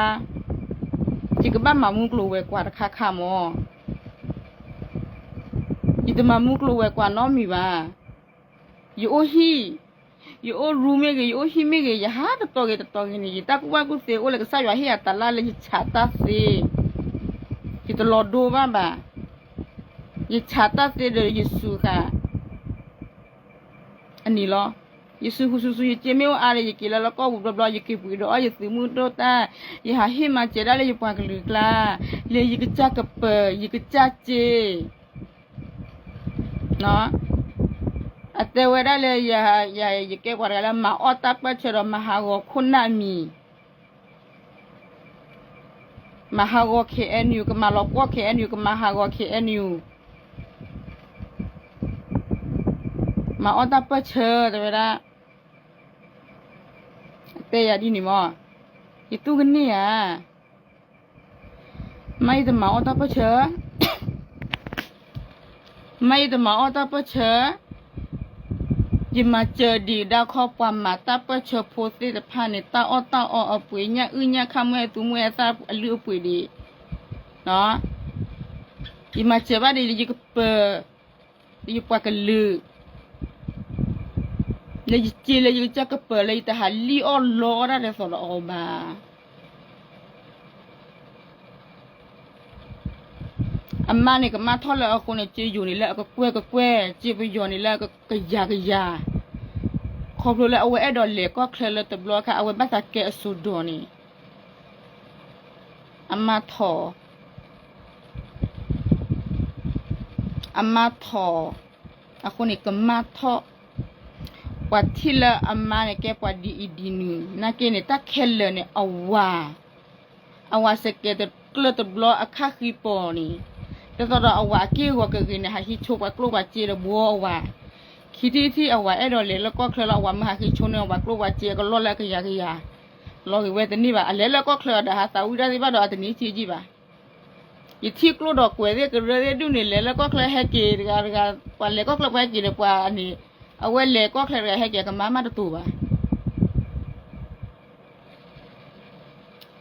ယကဘၣ်မၤမူကျိၤဝဲၤကွာ်တခါခါမး, ယတမၤမူကျိၤဝဲၤကွာ်နီတမံၤဘၣ်. ယအိၣ်ဟံၣ်, ယအိၣ်ရူမ့ၢ်ဂ့ၤ, ယအိၣ်ဟံၣ်မ့ၢ်ဂ့ၤ, ယဟးတတီၤဂ့ၤတတီၤဂ့ၤန့ၣ် ယတၢ်ကူၣ်ဘၣ်ကူၣ်သ့အိၣ်လၢကစၢ်ယွၤဟ့ၣ်ယၤတၢ်လၢယဆးတၢ်သ့, ယတလီၤဒိဘၣ်ဘၣ်. ယဆးတၢ်သ့ဒီးယစူးဃာ် အန့ၣ်လီၤ. ယစူးဃုာ်စူးစူး ယစ့မ့ၢ်အိၣ်အါဒီး ယက့ၤလၢလၢကီၢ်ပူၤဘျီဘျီ, ယက့ၤပှ့ၤဒီးအီၣ်ယသုးမုၢ်ဒိၣ်တၢ်, ယဟးဟ့ၣ်မၤစၢၤဒၣ်လၢယပှၤကလုာ်ကျါ, လၢယကစၢ်ကပၢၤ, ယကစၢ်စ့ အတဲဝဲဒၣ်လၢ ယကဲပှၤတဂၤလၢမၤအီၣ်တၢ်ပၢၢ်ဆၢဒီးမၤဟးဂီၤခိၣ်နၢ်အမံၤ, မၤဟးဂီၤ KNU, ကမၤလီၤပှီၢ် KNU, ကမၤဟးဂီၤ KNU, မၤအီၣ်တၢ်ပၢၢ်ဆၢ တဲဝဲဒၣ်, တဲယၤဒ်န့ၣ်မး, ယတူၢ်ကန့ၢ်ဧါ. မ့ၢ်ယတမၤအီၣ်တၢ်ပၢၢ်ဆၢ, မ့ၢ်ယတမၤအီၣ်တၢ်ပၢၢ်ဆၢ, ယမၤစၢၤဒံးဒၣ်ခီ ပှၤမၤတၢ်ပၢၢ်ဆၢဖိသ့ၣ်တဖၣ်န့ၣ် တၢ်အီၣ်တၢ်အီအပှ့ၤ, ညၣ်အုၣ်ညၣ်ခါ မ့ၢ်အသူမ့ၢ်အသၣ်အလုၢ်အပှ့ၤဒံး, ယမၤစၢၤဘၣ်ဒံး ယကပၢၤ, ယပှၤကလုာ်, လၢယစ့လၢယကစၢ်ကပၢၤလၢယတဟးလံၣ်အီၣ်လီအီၣ်တၢ်ဒ်သိးဒီးအီၤဘၣ်. အမါန့ၣ်ကမၣ်ထီၣ်လၢအဃိန့ၣ် စ့ယိၤန့ၣ်လၢအကကွဲၢ်ကကွဲၢ်, စ့ပယီၤန့ၣ်လၢအကယၤကယၤ, ခီဖျိလၢအဝဲအဲၣ်ဒိးလဲၤကီၢ်ချၢလၢတဘျီအခါ အဝဲဘၣ်သးကဲအစိၤဒိၣ်န့ၣ်, အမါထီၣ် အမါထီၣ်, အဃိန့ၣ်ကမၣ်ထီၣ်, ပှၤထံၣ်လၢအမါန့ၣ်ကဲပှၤဒ်အံၤဒ်နုၤ, နာ်က့န့ၣ် တၢ်ခဲလၢာ်န့ၣ် အဝၤ, အဝၤစကဲးတကျၢၢ်တဘျီအခါဃံပီၤန့ၣ်, ဒ်သိးဒီးအဝၤအက့ၢ်အဂီၤကဂ့ၤန့ၣ် ဟးဟံးဆိပှၤကျိၣ်ပှၤစ့ဒီးဘှီအဝၤ, ခံထံၣ်ထံၣ်အဝၤအဲၣ်ဒိးလဲၤလၢကီၢ်ချၢလီၤ အဝၤမၢဟးဟံးဆိန့ၢ်အဝၤကျိၣ်ပှၤစ့အကလီၢ်လၢအကယၤကယၤ, လီၤဂ့ၤဝဲတန့ၢ်ဘၣ်, အလဲၤလၢကီၢ်ချၢဒီးဟးသးဝံၣ်တၢ်သ့ၣ်ဘၣ်ဒီးအတန့ၢ်စ့ကံၢ်ဘၣ်. ယထံၣ်ကျိဒီးကွဲးသ့ၣ်ကရၢသ့ၣ်ဒူၣ်န့ၣ် လဲၤလၢကီၢ်ချၢဟဲက့ၤတဂၤတဂၤ, ပှၤလဲၤကီၢ်ချၢပှၤဟဲက့ၤဒီးပှၤန့ၣ်, အဝဲလဲၤကီၢ်ချၢတဂၤဟဲက့ၤ အကမၤမးတတိၤဘၣ်.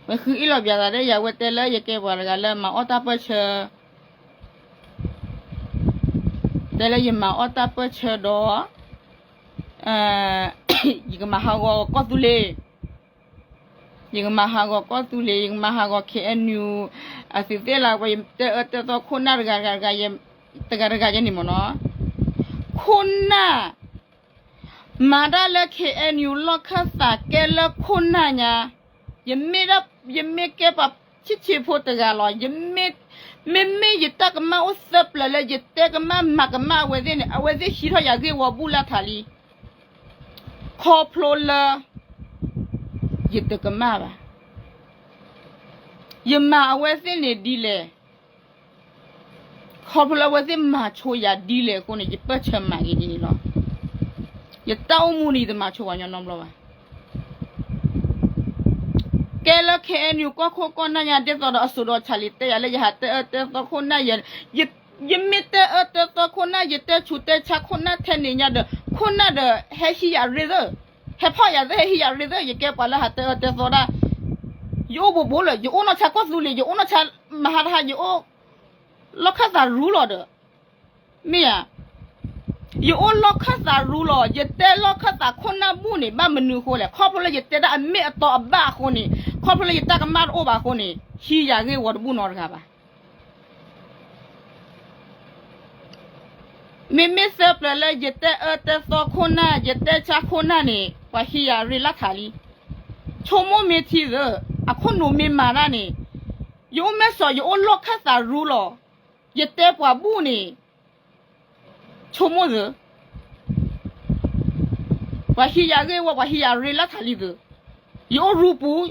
မ့ၢ်ဃုအ့ၣ်လီၤပျးသးဒ်ယၤဝဲတဲလၢယကဲပှၤတဂၤလၢမၤအီၣ်တၢ်ပၢၢ်ဆၢ, တဲလၢယမၤအီၣ်တၢ်ပၢၢ်ဆၢဒီး ယကမၤဟးဂီၤကီၢ်သူလ့ၤ, ယကမၤဟးဂီၤကီၢ်သူလ့ၤ, ယကမၤဟးဂီၤ KNU, အသုးသ့ၣ်လၢပှၤယတဲအၢတဲသီခိၣ်နၢ်တဂၤတဂၤတဂၤ, တဂၤတဂၤယဲန့ၣ်မ့ၢ်နီၤ, ခိၣ်နၢ်, မၤတၢ်လၢ KNU လီၢ်ခၢၣ်သးကဲလၢခိၣ်နၢ်ညါ, ယမ့ၢ်, ယမ့ၢ်ကဲပှၤဆံးဆံးဖိတဂၤလီၤ, မ့မ့ၢ်ယတၢ်ကမၣ်အိၣ်သၢပျၢၤလၢယတဲကမၣ်မၤကမၣ်အဝဲသ့ၣ်န့ၣ် အဝဲသ့ၣ်ဟံးထီၣ်ယၤဂ့ၢ်ဝီဘူၣ်လၢထးလံ. ခီဖျိလၢ ယတကမၣ်ဘၣ်. ယမၤအဝဲသ့ၣ်န့ၣ်ဒ်လဲၣ်, ခီဖျိလၢအဝဲသ့ၣ်မၤဆိယၤဒ်လဲၣ်အဃိန့ၣ် ယပၢၢ်ဆၢမၤက့ၤဒ်န့ၣ်လီၤ. ယတၢ်အိၣ်မူန့ၣ် ယတမၤဆိပှၤညီနီတဘျီဘၣ်. ကဲလၢ KNU ကီၢ်ခိၣ်ကီၢ်နၢ်ညါ ဒ်သိးဒီးအစိၤဒီးဆးလံၤတဲယၤလၢယဟးတဲအၢတဲသီခိၣ်နၢ်ယဲ, ယမ့ၢ်တဲအၢတဲသီခိၣ်နၢ် ယတဲဆူးတဲဆါခိၣ်နၢ်ထဲန့ၣ်ညါဒီး ခိၣ်နၢ်ဒီးဟဲဟံးယၤရ့သၢ, ဟဲဖီၣ်ယၤသၢ ဟဲဟံးယၤရ့သၢ, ယကဲပှၤလၢဟးတဲအၢတဲသီဒၣ်, ယအိၣ်ဘူးဘူးလၢ ယအိၣ်နီၢ်ဆါကီၢ်သူလ့ၤ ယအိၣ်နီၢ်ဆါမဟါတဟါ ယအိၣ် လီၢ်ခၢၣ်သးရူလီၤဒီး မ့ၢ်ဧါ, ယအိၣ်လီၢ်ခၢၣ်သးရူလီၤ, ယတဲလီၢ်ခၢၣ်သးခိၣ်နၢ်ဘူၣ်န့ၣ် ဘၣ်မနုၤအဃိလဲၣ်, ခီဖျိလၢယတဲဒၣ်အမ့ၢ်အတီအဘၣ်အဃိန့ၣ်, ခီဖျိလၢယတၢ်ကမၣ်တအိၣ်ဘၣ်အဃိန့ၣ် ဟံးယၤဂ့ၢ်ဝီတဘူၣ်နီတဂၤဘၣ်. မ့မ့ၢ်သၢပျၢၤလၢယတဲအၢတဲသီခိၣ်နၢ် ယတဲဆါခိၣ်နၢ်န့ၣ် ပှၤဟံးယၤရ့လၢထးလံ. ဆိကမိၣ်မ့ၢ်ထံသၢ, အခိၣ်နူာ်မ့ၢ်မၤတၢ်န့ၣ်, ယအိၣ်မဲာ်စီၤ ယအိၣ်လီၢ်ခၢၣ်သးရူလီၤ, ယတဲပှၤဘူၣ်န့ၣ် ဆိကမိၣ်သၢ, ပှၤဟံးယၤဂ့ၢ်ဝီ ပှၤဟံးယၤရ့လၢထးလံသၢ, ယအိၣ်ရူပူၤ,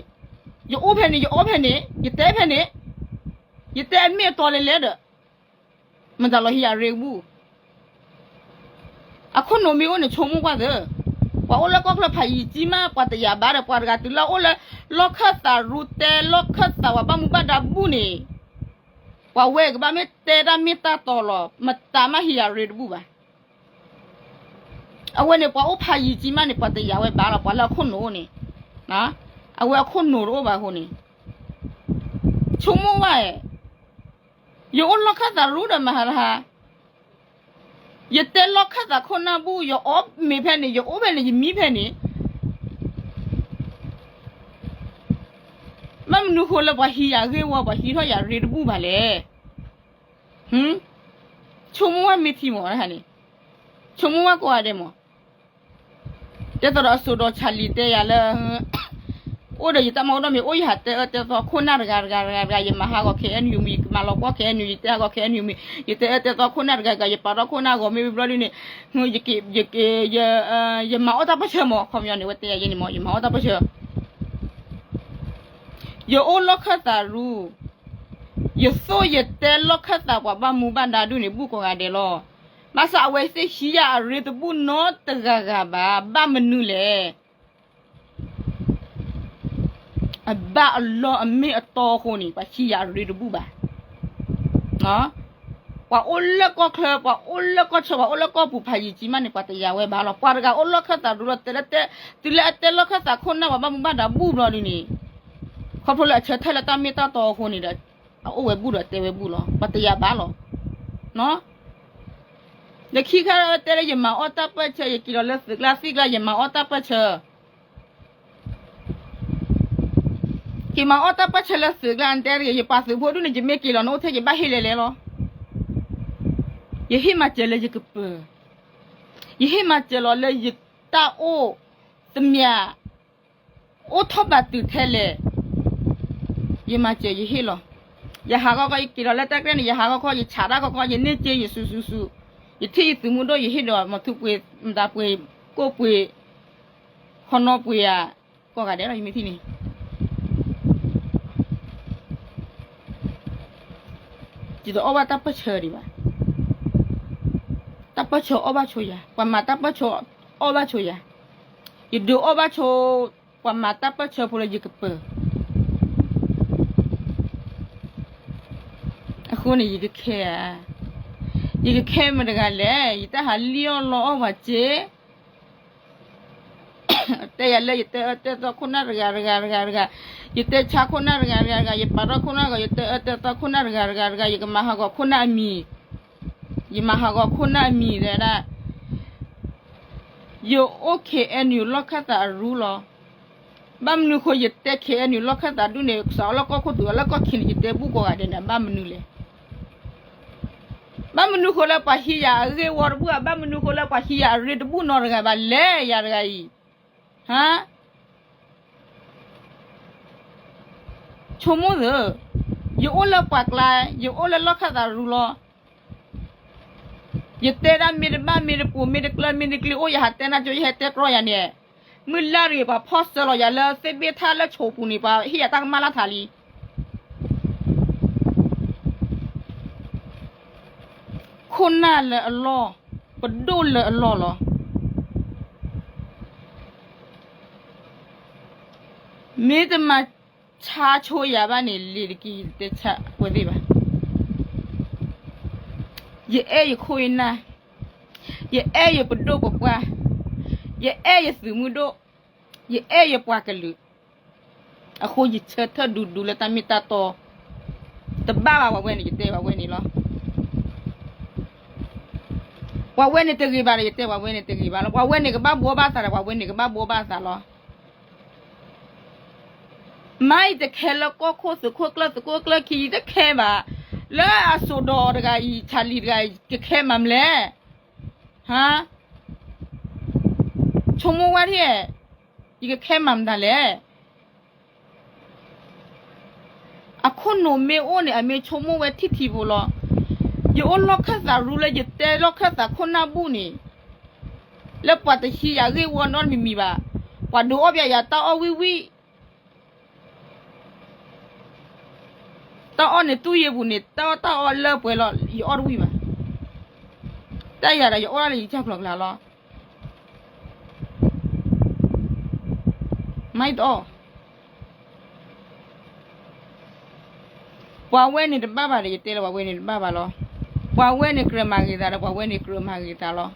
ယအိၣ်ဖဲန့ၣ် ယအိၣ်ဖဲန့ၣ် ယတဲဖဲန့ၣ်, ယတဲအမ့ၢ်အတီလဲၤလဲၤဒီး မတၤလီၤဟံးယၤရ့ကဘူၣ်. အခိၣ်နူာ်မ့ၢ်အိၣ်န့ၣ် ဆိကမိၣ်ကွၢ်သၢ, ပှၤအိၣ်လၢကီၢ်ချၢဖးယံာ်ကံမး ပှၤတယာ်ဘၣ်ဒီး ပှၤတဂၤတုၤလၢအိၣ်လၢ လီၢ်ခၢၣ်သးရူ တဲလီၢ်ခၢၣ်သးပှၤဘၣ်မူဘၣ်ဒါဘူၣ်န့ၣ် ပှၤဝဲကဘၣ်မ့ၢ်တဲတၢ်မ့ၢ်တၢ်တီလီၤ. မတၤမးဟံးယၤရ့တဘူၣ်ဘၣ်. အဝဲန့ၣ် ပှၤအိၣ်ဖးယံာ်ကံမးန့ၣ် ပှၤတယာ်ဝဲဘၣ်လီၤ. ပှၤလၢအခိၣ်နူာ်အိၣ်န့ၣ်, အဝဲအခိၣ်နူာ်တအိၣ်ဘၣ်အဃိန့ၣ် ဆိကမိၣ်ဝဲ ယအိၣ်လီၢ်ခၢၣ်သးရူဒီးမဟါတဟါ, ယတဲလီၢ်ခၢၣ်သးခိၣ်နၢ်ဘူၣ်, ယအီၣ်မ့ၤဖဲန့ၣ်, ယအိၣ်ဖဲန့ၣ်, ယမံဖဲန့ၣ်, ဘၣ်မနုၤဃိလၢပှၤဟံးယၤဂ့ၢ်ဝီ, ပှၤဟံးထီၣ်ယၤရ့တဘူၣ်ဘၣ်လဲၣ်. ဆိကမိၣ်ဝဲမ့ၢ်ထံမးန့ၣ်, ဆိကမိၣ်ဝဲကိးဂၤဒဲးမး. ဒ်သိးဒီးအစိၤဒီး Charlie တဲယၤလၢ အိၣ်ဒီးယတၢ်မၤအိၣ်ဒီးမ့ၢ်အိၣ် ယဟးတဲအၢတဲသီခိၣ်နၢ်တဂၤတဂၤတဂၤတဂၤ, ယမၤဟးဂီၤ K N U မံၤ, ယမၤလီၤကွၢ် K N U, ယတဲဟးဂီၤ K N U မံၤ, ယတဲအၢတဲသီခိၣ်နၢ်တဂၤတဂၤ, ယပာ်ထီၣ်ခိၣ်နၢ်ဂီၤမ့ၢ်ဝံၤဘျီဒ်န့ၣ်, ယ ယမၤအီၣ်တၢ်ပၢၢ်ဆၢမး, ခီပညီန့ၣ် ဝဲတဲယၤယဲန့ၣ်မး, ယမၤအီၣ်တၢ်ပၢၢ်ဆၢ ယအိၣ်လီၢ်ခၢၣ်သးရူ, ယသိၣ်ယတဲလီၢ်ခၢၣ်သးပှၤဘၣ်မူဘၣ်ဒါဒုန့ၣ် ဘူၣ်ကိးဂၤဒဲးလီၤ. ဘၣ်ဆၣ်အဝဲသ့ၣ်ဟံးယၤအရ့တဘူၣ်နီတဂၤဂၤဘၣ်, ဘၣ်မနုၤလဲၣ်. အဘၣ်အလီၢ်အမ့ၢ်အတီအဃိန့ၣ် ပှၤဟံးယၤအရ့တဘူၣ်ဘၣ်. ပှၤအိၣ်လၢကီၢ်ချၢ, ပှၤအိၣ်လၢကီၢ်ဆၢ, ပှၤအိၣ်လၢကီၢ်ပူၤဖးယံာ်ကံမးန့ၣ် ပှၤတယာ်ဝဲဘၣ်လီၤ. ပှၤတဂၤအိၣ်လီၢ်ခၢၣ်သးရူလီၤ, တဲလၢတဲ, တုၤလၢအတဲလီၢ်ခၢၣ်သးခိၣ်နၢ်ပှၤဘၣ်မူဘၣ်ဒါဘူၣ်ဘျီဒ်န့ၣ်, ခီဖျိလၢအဆၢထၢၣ်လၢတၢ်မ့ၢ်တၢ်တီအဃိန့ၣ်ဒီး အအိၣ်ဝဲဘူၣ်ဒီးတဲဝဲဘူၣ်လီၤ. ပှၤတယာ်ဘၣ်လီၤ. လၢခံခါတဲလၢယမၤအီၣ်တၢ်ပၢၢ်ဆၢ, ယက့ၤလီၤလၢသုးကျါသံၣ်ကျါ ယမၤအီၣ်တၢ်ပၢၢ်ဆၢ က့ၤမၤအီၣ်တၢ်ပၢၢ်ဆၢလၢသုးကျါ တဲတဂ့ၤ, ယပာ်သုးဖိဒူၣ်န့ၣ် ယမ့ၢ်က့ၤလီၤန့ၣ် အိၣ်ထဲယဘၣ်ဟ့ၣ်လဲၤလဲၤလီၤ. ယဟ့ၣ်မၤစၢၤလၢယကပၢၤ, ယဟ့ၣ်မၤစၢၤလီၤလၢယတၢ်အိၣ်သမျး အိၣ်ထီၣ်ဘၣ်တုၤထဲလဲၣ်, ယမၤစၢၤယဟ့ၣ်လီၤ. ယဟးဂီၤခီ ယက့ၤလီၤလၢတၢ်ကျဲန့ၣ် ယဟးဂီၤခီ ယဆးတၢ်ဂီၤခီ ယန့ၢ်စ့ယစူးစူးစူး, ယထံၣ်ယသုးမုၢ်ဒိၣ် ယဟ့ၣ်ဒီးမၤထူပှ့ၤ, မတၤပှ့ၤ, ကိၣ်ပှ့ၤ, ခီနီပှ့ၤဧါ, ကိးဂၤဒဲးလီၤ ယမ့ၢ်ထံၣ်န့ၣ် ယတအီၣ်ဘၣ်တၢ်ပၢၢ်ဆၢဒံးဘၣ်. တၢ်ပၢၢ်ဆၢအီၣ်ဘၣ်ဆိယၤ, ပှၤမၤတၢ်ပၢၢ်ဆၢအီၣ်ဘၣ်ဆိယၤ, ယဒုးအီၣ်ဘၣ်ဆိ ပှၤမၤတၢ်ပၢၢ်ဆၢဖိလၢယကပၢၤ, အဃိန့ၣ် ယကခဲဧါ, ယကခဲမတၤတဂၤလဲၣ်, ယတၢ်ဟးလံၣ်အီၣ်လီအီၣ်ပှၤစ့ တဲယၤလၢယတဲအၢတဲသီခိၣ်နၢ်တဂၤတဂၤတဂၤတဂၤ, ယတဲဆါခိၣ်နၢ်တဂၤတဂၤတဂၤ, ယပာ်ထီၣ်ခိၣ်နၢ်ဂီၤ, ယတဲအၢတဲသီခိၣ်နၢ်တဂၤတဂၤတဂၤ, ယကမၤဟးဂီၤခိၣ်နၢ်အမံၤ, ယမၤဟးဂီၤခိၣ်နၢ်အမံၤတဲဒၣ်, ယအိၣ် K N U လီၢ်ခၢၣ်သးအရူလီၤ. ဘၣ်မနုၤဃိယတဲ K N U လီၢ်ခၢၣ်သးဒူၣ်န့ၣ် စးအီၤလၢကီၢ်ခိၣ်သူးအီၤလၢကီၢ်ခံန့ၣ် ယတဲဘူၣ်ကိးဂၤဒဲးန့ၣ် ဘၣ်မနုၤလဲၣ်. ဘၣ်မနုၤဃိလၢပှၤဟံးယၤအဂ့ၢ်ဝီတဘူၣ်ဧါ, ဘၣ်မနုၤဃိလၢပှၤဟံးယၤအရ့တဘူၣ်နီတဂၤဘၣ်လဲၣ် ယၤတဂၤအံၤ, ဟါ, ဆိကမိၣ်သ့, ယအိၣ်လၢပှၤကျါ, ယအိၣ်လၢလီၢ်ခၢၣ်သးရူလီၤ. ယတဲဒၣ်မ့ၢ်တဘၣ်မ့ၢ်တပိၤမ့ၢ်တကျၢမ့ၢ်တကျ့အိၣ် ယဟးတဲနၢ်ကၠိ ယဟဲတဲကြီယၤန့ၣ်, မုၢ်လၢ်တဂ့ၤ ပှၤဖီၣ်စၢလီၤယၤလၢသ့ၣ်ဘ့ၣ်ထၣ်လၢဆိးပူၤန့ၣ် ပှၤဟ့ၣ်ယၤတၢ်ကမၣ်လၢထးလံ. ခိၣ်နၢ်လၢအလီၢ်, ပဒိၣ်လၢအလီၢ်လီၤ. မ့ၢ်တမၤဆါဆိယၤဘၣ်န့ၣ် လံာ်တက့ၢ် ယတတဲဆါဝဲသ့ၣ်ဘၣ်. ယအဲၣ်ယခိၣ်ယနၢ်, ယအဲၣ်ယပဒိၣ်ပပှၢ်, ယအဲၣ်ယသုးမုၢ်ဒိၣ်, ယအဲၣ်ယပှၤကလုာ်, အဃိယဆၢထၢၣ်ဒူဒူလၢတၢ်မ့ၢ်တၢ်တီ တဘၣ်ဘၣ်ပှၤဝဲန့ၣ် ယတဲပှၤဝဲန့ၣ်လီၤ. ပှၤဝဲန့ၣ်တဂ့ၤဘၣ်ဒီး ယတဲပှၤဝဲန့ၣ်တဂ့ၤဘၣ်လီၤ. ပှၤဝဲန့ၣ်ကဘၣ်ဘှီဘၣ်သးဒီး ပှၤဝဲန့ၣ်ကဘၣ်ဘှီဘၣ်သးလီၤ. မ့ၢ်ယတခဲလၢကီၢ်ခိၣ်သုးခိၣ်ကျၢၢ်သုးခိၣ်ကျၢၢ်ခံ ယတခဲဘၣ်, လၢအစိၤဒီးတဂၤအံၤ ဆၣ်လံၤတဂၤအံၤ ကခဲမးမလဲၣ်. ဟါ, ဆိကမိၣ်ဝဲဒၣ်, ယကခဲမးမတၤလဲၣ်. အခိၣ်နူာ်မ့ၢ်အိၣ်န့ၣ် အမ့ၢ်ဆိကမိၣ်ဝဲထံၣ်ထံဖိလီၤ. ယအိၣ်လီၢ်ခၢၣ်သးရူလၢယတဲလီၢ်ခၢၣ်သးခိၣ်နၢ်ဘူၣ်န့ၣ်, လၢပှၤတဟံးယၤဂ့ၢ်ဝီနီတမံၤမံၤဘၣ်. ပှၤဒုးအီၣ်ဘၣ်ယၤတၢ်အီၣ်ဝံၣ်ဝံၣ် တၢ်အီၣ်န့ၣ် တူၢ်ယ့ၢ်ပူၤန့ၣ် တၢ်အီၣ်တၢ်အီလၢပှဲၤလီၤ ယအီၣ်တဝံၣ်ဘၣ်. တၢ်ယၤဒီးယအီၣ်ဒၣ်လၢယကၢ်ကျီၤကျါလီၤ. မ့ၢ်တအီၣ် ပှၤဝဲန့ၣ်တဘၣ်ဘၣ်ဒီး ယတဲလၢပှၤဝဲန့ၣ်တဘၣ်ဘၣ်လီၤ. ပှၤဝဲန့ၣ်ကြၢးမၤဂ့ၤသးဒီး ပှၤဝဲန့ၣ်ကြၢးမၤဂ့ၤသးလီၤ.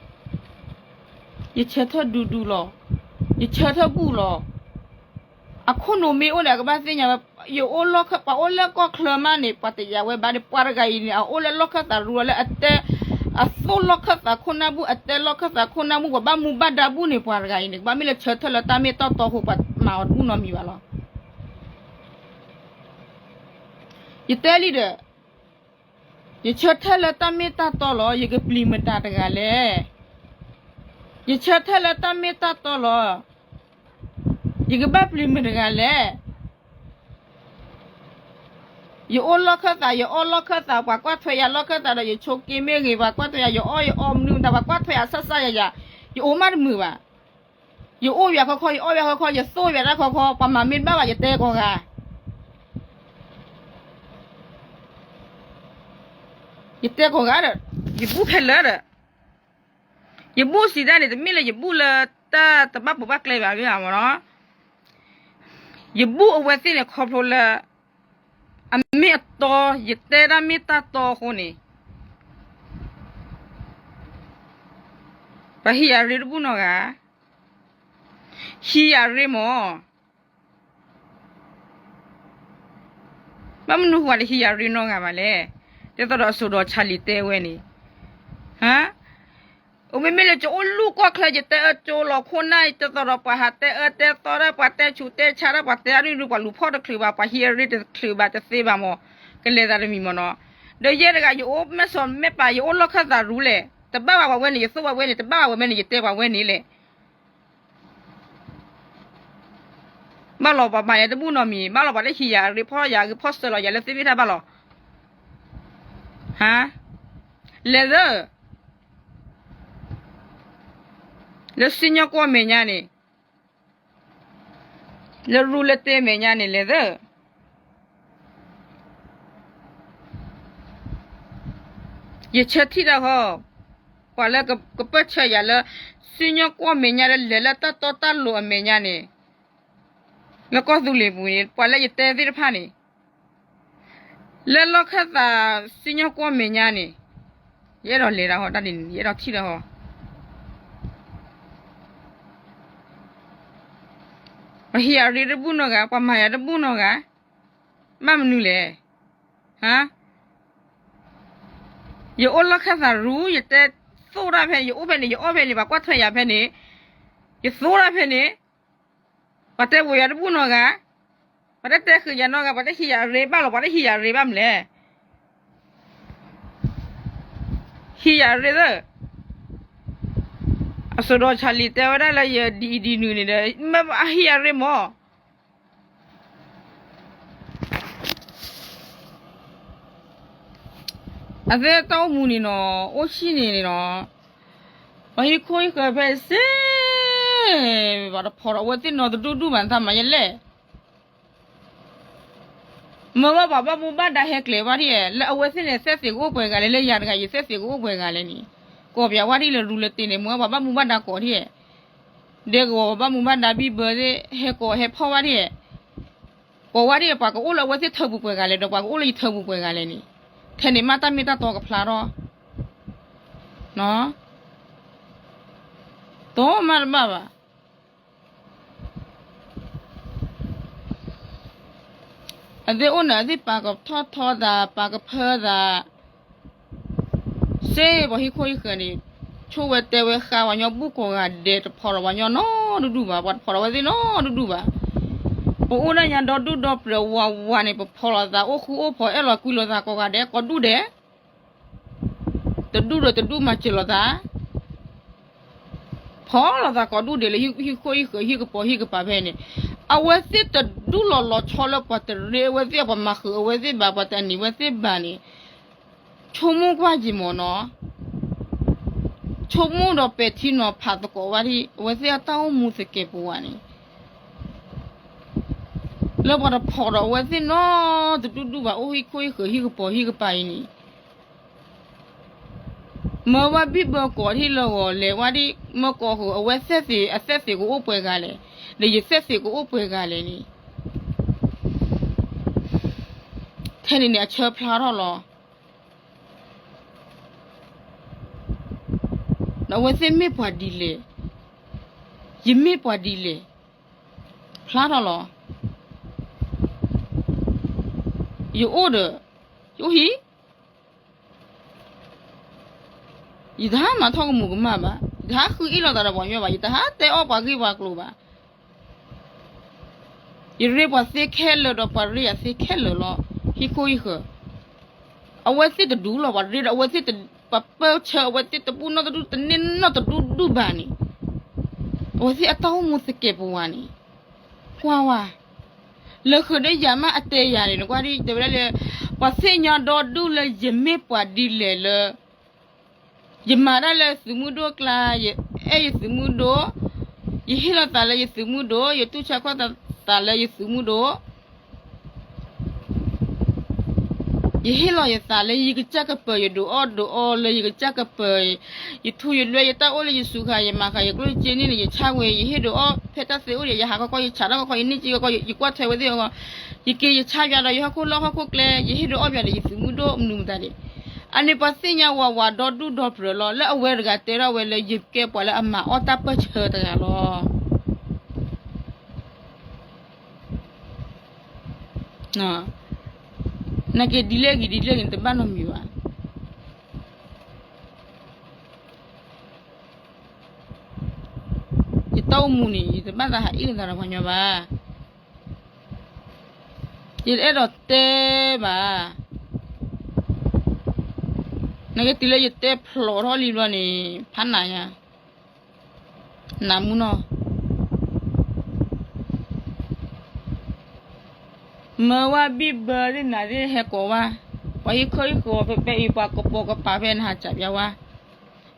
ယဆၢထၢၣ်ဒူဒူလီၤ. ယဆၢထၢၣ်ဘူၣ်လီၤ. အခိၣ်နူာ်မ့ၢ်အိၣ်န့ၣ် အကဘၣ်သ့ၣ်ညါဝဲ, ယအိၣ်လီၢ်ခၢၣ်, ပှၤအိၣ်လၢကီၢ်ချၢမးန့ၣ် ပှၤတယာ်ဝဲဘၣ်ဒီး ပှၤတဂၤအံၤန့ၣ် အအိၣ်လၢလီၢ်ခၢၣ်သးရူလီၤလၢအတဲ, အသိၣ်လီၢ်ခၢၣ်သးခိၣ်နၢ်ဘူၣ်, အတဲလီၢ်ခၢၣ်သးခိၣ်နၢ်ဘူၣ်, ပှၤဘၣ်မူဘၣ်ဒါဘူၣ်န့ၣ် ပှၤတဂၤအံၤန့ၣ် ကဘၣ်မ့ၢ်လၢဆၢထၢၣ်လၢတၢ်မ့ၢ်တၢ်တီအဃိ ပှၤမၤအီၤတဘူၣ်နီတမံၤဘၣ်လီၤ. ယတဲလံဒီး, ယဆၢထၢၣ်လၢတၢ်မ့ၢ်တၢ်တီလီၤ. ယကပျံၤမတၤတဂၤလဲၣ်. ယဆၢထၢၣ်လၢတၢ်မ့ၢ်တၢ်တီလီၤ. ယကဘၣ်ပျံၤမတၤတဂၤလဲၣ်. ယအိၣ်လီၢ်ခၢၣ်သး, ယအီၣ်လီၢ်ခၢၣ်သး, ပှၤကွၢ်ထွဲယၤလီၢ်ခၢၣ်သးဒီး ယဆိးက့မ့ၢ်ဂ့ၤ, ပှၤကွၢ်ထွဲယၤ, ယအီၣ်ယအီမနုၤမတၤ, ပှၤကွၢ်ထွဲယၤဆၣ်ဆၣ်ယၤယၤ, ယအိၣ်မးတမုာ်ဘၣ်. ယအိၣ်ယၤခီခီ, ယအီၣ်ယၤခီခီ, ယသိၣ်ယၤတၢ်ခီခီ, ပှၤမၤမ့ၢ်တဘၣ်ဘၣ် ယတဲကိးဂၤ, ယတဲကိးဂၤဒီး, ယဘူၣ်ခဲလၢာ်ဒီး, ယဘူၣ်စံးတၢ်န့ၣ် တမ့ၢ်လၢယဘူၣ်လၢတၢ်တဘၣ်ပူၤဘၣ်ကျဲဘၣ်မ့ၢ်ဧါမ့ၢ်နီၤ. ယဘူၣ်အဝဲသ့ၣ်န့ၣ် ခီဖျိလၢ အမ့ၢ်အတီ, ယတဲတၢ်မ့ၢ်တၢ်တီအဃိန့ၣ်, ပှၤဟံးယၤရ့တဘူၣ်နီတဂၤ, ဟံးယၤရ့မၢ်. ဘၣ်မနုၤဃိတဟံးယၤရ့နီတဂၤဘၣ်လဲၣ်. ဒ်သိးဒီးအစိၤဒီးဆါလံၤတဲဝဲန့ၣ်, အိၣ်မ့မ့ၢ်လၢကအိၣ်လူၢ်ကီၢ်ချၢ ယတဲအၢကၠိလီၤခိၣ်နၢ် ဒ်သိးဒီးပှၤဟးတဲအၢတဲသီတၢ်, ပှၤတဲဆူးတဲဆါတၢ်, ပှၤတဲအရ့ဒိၣ်, ပှၤလူၤဖီၣ်တချုးဘၣ်, ပှၤဟံးအရ့တချုးဘၣ်တသ့ဘၣ်မၢ်, ကလဲၤသးတမံၤမၢ်နီၤ. ဒီးယဲတဂၤ ယအိၣ်မဲာ်စီၤမဲာ်ပၤ, ယအိၣ်လီၢ်ခၢၣ်သးရူလဲၣ်, တဘၣ်ဘၣ်ပှၤဝဲန့ၣ် ယသိၣ်ပှၤဝဲန့ၣ်, တဘၣ်ဘၣ်ပှၤဝဲန့ၣ် ယတဲပှၤဝဲန့ၣ်လဲၣ်. ဘၣ်လီၤပှၤမၤယၤတဘူၣ်နီတမံၤ, ဘၣ်လီၤပှၤတဟံးယၤရ့ ဖီၣ်ယၤဂ့ၤ ဖီၣ်စၢၤလီၤယၤလၢသ့ၣ်မ့ၢ်တၢ်ဘၣ်လီၤ. ဟါ, လဲၤသၢ, လၢစံၣ်ညီၣ်ကွီၢ်မဲာ်ညါန့ၣ်, လၢရူလၢတ့မဲာ်ညါန့ၣ် လဲၤသၢ. ယဆၢထံၣ်တၢ်ဃီ, ပှၤလၢကပၢၢ်ဆၢယၤလၢ စံၣ်ညီၣ်ကွီၢ်မဲာ်ညါလၢလဲၤလၢတၢ်တီတၢ်လိၤအမဲာ်ညါန့ၣ်, လၢကီၢ်သူလ့ၤပူၤန့ၣ် ပှၤလၢယတဲသ့ၣ်တဖၣ်န့ၣ်, လၢလီၢ်ခၢၣ်သးစံၣ်ညီၣ်ကွီၢ်မဲာ်ညါန့ၣ်, ယအဲၣ်ဒိးလဲၤတၢ်ဃီတၢ်ဒ်န့ၣ် ယအဲၣ်ဒိးထံၣ်တၢ်ဃီ. ပှၤဟံးယၤရ့တဘူၣ်နီတဂၤ, ပှၤမၤယၤတဘူၣ်နီတဂၤ, ဘၣ်မနုၤလဲၣ်. ဟါ, ယအိၣ်လီၢ်ခၢၣ်သးရူ, ယတဲသိၣ်တၢ်ဖဲန့ၣ်, ယအိၣ်ဖဲန့ၣ်, ယအီၣ်ဖဲန့ၣ်, ပှၤကွၢ်ထွဲယၤဖဲန့ၣ်, ယသိၣ်တၢ်ဖဲန့ၣ်, ပှၤတဲဝဲယၤတဘူၣ်နီတဂၤ, ပှၤတတဲဃုာ်ယၤနီတဂၤ, ပှၤတဟံးယၤရ့ဘၣ်လီၤ, ပှၤတဟံးယၤရ့ဘၣ်မနုၤလဲၣ်. ဟံးယၤရ့သၢ. အစိၤဒီးဆါလံၤတဲဝဲဒၣ်လၢယဒ်အံၤဒ်နုၤန့ၣ်ဒီး မ့ၢ်အဟံးယၤရ့မၢ်. အသ့တၢ်အိၣ်မူန့ၣ်နီၤ, အိၣ်ဆံၣ်န့ၣ်နီၤ, ပှၤဟံၣ်ခိၣ်ဟံၣ်ဃၢၤဖဲစ့ၢ်, ပှၤတဖီၣ်ဒီးအဝဲသ့ၣ်နီတဒူၣ်ဒူၣ်ဘၣ် နသးမၤယဲလဲၣ်. မ့ၢ်ဝဲပှၤဘၣ်မူဘၣ်ဒါဟဲကျဲၤဝဲဒၣ်, လၢအဝဲသ့ၣ်န့ၣ် သဲသ့ၣ်ကအိၣ်ပှဲၤဂၤလဲၣ်, လၢယၤတဂၤယသဲသ့ၣ်ကအိၣ်ပှဲၤဂၤလဲၣ်န့ၣ်, ကိးပဝဲဒၣ်လၢရူလၢတ့န့ၣ် မ့ၢ်ဝဲပှၤဘၣ်မူဘၣ်ဒါကိးဒၣ်, ဒဲကဝီၤပှၤဘၣ်မူဘၣ်ဒါဘံၣ်ဘၢသ့ၣ် ဟဲကိးဟဲဖီၣ်ဝဲဒၣ်, ကိးဝဲဒၣ် ပှၤကအိၣ်လၢအဝဲသ့ၣ်ထၢပူၤပှဲၤဂၤလဲၣ်, ဒီးပှၤကအိၣ်လၢယထၢပူၤပှဲၤဂၤလဲၣ်န့ၣ်, ထဲန့ၣ်မ့ၢ်တၢ်မ့ၢ်တၢ်တီကဖျါထီၣ်, တီမးတဘၣ်ဘၣ်. အသ့ၣ်အိၣ်န့ၣ် အသ့ၣ်ပာ်ကထီၣ်ထီသး ပာ်ကဖၢသး, စ့ၢ်ပှၤဟံၣ်ခိၣ်ဟံၣ်ဃၢၤန့ၣ်, ဆိၣ်ဝဲတဲဝဲဃါပှၤညီဘူၣ်ကိးဂၤဒဲး တဖီၣ်ဒီးပှၤညီနီတဒူၣ်ဘၣ်, ပှၤတဖီၣ်ဒီးအဝဲသ့ၣ်နီတဒူၣ်ဘၣ်. ပအိၣ်ဒၣ်ညါဒီဒူၣ်ဒီပျၢၤဝးဝးန့ၣ် ပဖီၣ်လိာ်သးအိၣ်ဃူအိၣ်ဖိး အဲၣ်လီၤကွံလိာ်သးကိးဂၤဒဲး ကိးဒူၣ်ဒဲး တဒူၣ်ဒီးတဒူၣ်မၤစၢၤလိာ်သး, ဖီၣ်လိာ်သးကိးဒူၣ်ဒဲးလၢဟံၣ်ခိၣ်ဟံၣ်ဃၢၤ ဟံၣ်ကပီၤဟံၣ်ကပၤဖဲန့ၣ်, အဝဲသ့ၣ်တဒူၣ်လီၤလီၤဆီလၢပှၤတရ့အဝဲသ့ၣ် ပှၤမၤဃုာ်အဝဲသ့ၣ်ဘၣ် ပှၤတန့ၢ်ဝဲသ့ၣ်ဘၣ်န့ၣ်, ဆိကမိၣ်ကွၢ်က့ၤမ့ၢ်နီၤ, ဆိကမိၣ်ဒီးပဲာ်ထံနီၤဖးသကိးဝဲဒၣ် အဝဲသ့ၣ်အတၢ်အိၣ်မူသကဲးပဝးန့ၣ် လၢပှၤတဖီၣ်ဒီးအဝဲသ့ၣ်နီတဒူၣ်ဒူၣ်ဘၣ် အိၣ်ဟံၣ်ခိၣ်ဟံၣ်ဃၢၤဟံၣ်ကပီၤဟံၣ်ကပၤအံၤန့ၣ်, မၢဝဲဘံၣ်ဘၢကိးထံၣ်လၢဂီၤလဲၤဝဲဒၣ် မၢကိးဃုာ်အဝဲသဲသ့ၣ် အသဲသ့ၣ်ကအိၣ်ပှဲၤဂၤလဲၣ်, ဒီးယသ့ၣ်သ့ၣ်ကအိၣ်ပှဲၤဂၤလဲၣ်န့ၣ်, ထဲန့ၣ်န့ၣ်အဆၢဖျါထီၣ်လီၤ. ဒီးအဝဲသ့ၣ်မ့ၢ်ပှၤဒ်လဲၣ်, ယမ့ၢ်ပှၤဒ်လဲၣ်, ဖျါထီၣ်လီၤ. ယအိၣ်ဒီး, ယအိၣ်ဟံၣ်, ယတဟါမၤထီၣ်ကမူၤကမၣ်ဘၣ်, ယတဟါဃုအ့ၣ်လိာ်သးဒီးပှၤကညီဘၣ်, ယတဟါတဲအီၣ်ပှၤဂ့ၢ်ပှၤကျိၤဘၣ်. ယရ့ပှၤသ့ခဲလၢာ်ဒီးပှၤရ့ယၤသ့ခဲလၢာ်လီၤ. ဟံၣ်ခိၣ်ဟံၣ်ဃၢၤ, အဝဲသ့ၣ်တဒူလီၤ, ပှၤရ့ဒီးအဝဲသ့ၣ်, ပှၤပၢၢ်ဆၢအဝဲသ့ၣ်တဘူၣ်နီၢ်တဒူၣ်တန့ၢ်နီၢ်တဒူၣ်ဒူၣ်ဘၣ်န့ၣ်, အဝဲသ့ၣ်အတၢ်အိၣ်မူသကဲးပဝးန့ၣ်, ကွၢ်ဝဲ, လၢဃုာ်ဒီးယၤမးအတဲယၤန့ၣ် နကွၢ်ဒ်တဲဝဲဒၣ်လၢ, ပှၤသ့ၣ်ညါဒီဒူၣ်လၢယမ့ၢ်ပှၤဒ်လဲၣ်လၢ ယမၤတၢ်လၢသုးမုၢ်ဒိၣ်ကျါ, ယအဲၣ်ယသုးမုၢ်ဒိၣ်, ယဟ့ၣ်လီၤသးလၢယသုးမုၢ်ဒိၣ်, ယတူၢ်ဆါခီၣ်သးလၢယသုးမုၢ်ဒိၣ်, ယဟ့ၣ်လီၤယသးလၢယကစၢ်ကပၢၤ, ယဒုးအီၣ်ဒုးအီလၢယကစၢ်ကပၢၤ, ယထူယလွဲယတၢ်အိၣ်လၢယစူၤဃာ်, ယမၤဃာ်ယကျိၣ်ယစ့န့ၣ်န့ၣ် ယဆါဝဲ, ယဟ့ၣ်ဒုးအီၣ်ဖဲတၢ်သ့အိၣ်ဒီး ယဟးခီခီယဆးတၢ်ခီခီ ယန့ၢ်က့ခီခီ ယကွၢ်ထွဲဝဲသ့ၣ်အဂီၢ်, ယက့ၤယဆါယွၤဒီးယဟီၣ်ခိၣ်လၢဟီၣ်ခိၣ်ကျဲ, ယဟ့ၣ်ဒုးအီၣ်ယွၤဒီးယသုးမုၢ်ဒိၣ်မနုၤမတၤန့ၣ်, အန့ၣ်ပှၤသ့ၣ်ညါဝဲဝးဒီဒူၣ်ဒီပြၢၤလီၤ. လၢအဝဲတဂၤတဲထီၣ်ဝဲလၢယကဲပှၤလၢအမၤအီၣ်တၢ်ပၢၢ်ဆၢတဂၤလီၤ. နက့ၤဒ်လဲၣ်ဂ့ၤဒ်လဲၣ်ဂ့ၤန့ၣ် တဘၣ်နီတမံၤဘၣ်. ယတၢ်အိၣ်မူန့ၣ် ယတဘၣ်သးဟးအ့ၣ်လိာ်သးဒီးပှၤကညီဘၣ်. ယတအဲၣ်ဒိးတဲဘၣ်. နက့ၤတုၤလၢယတဲဖျိးထီၣ်လံဘျီန့ၣ် ဖးနးယၤ, နးမူနီၢ်. မၢဝဲဘံၣ်ဘၢသ့ၣ်နၤသ့ၣ်ဟဲကိးဝဲ, ပှၤဟံၣ်ခီဟံၣ်ဃီဖဲဖဲအံၤ ပှၤကပိာ်ကပၤဖဲနဟးစးပျါဝဲ,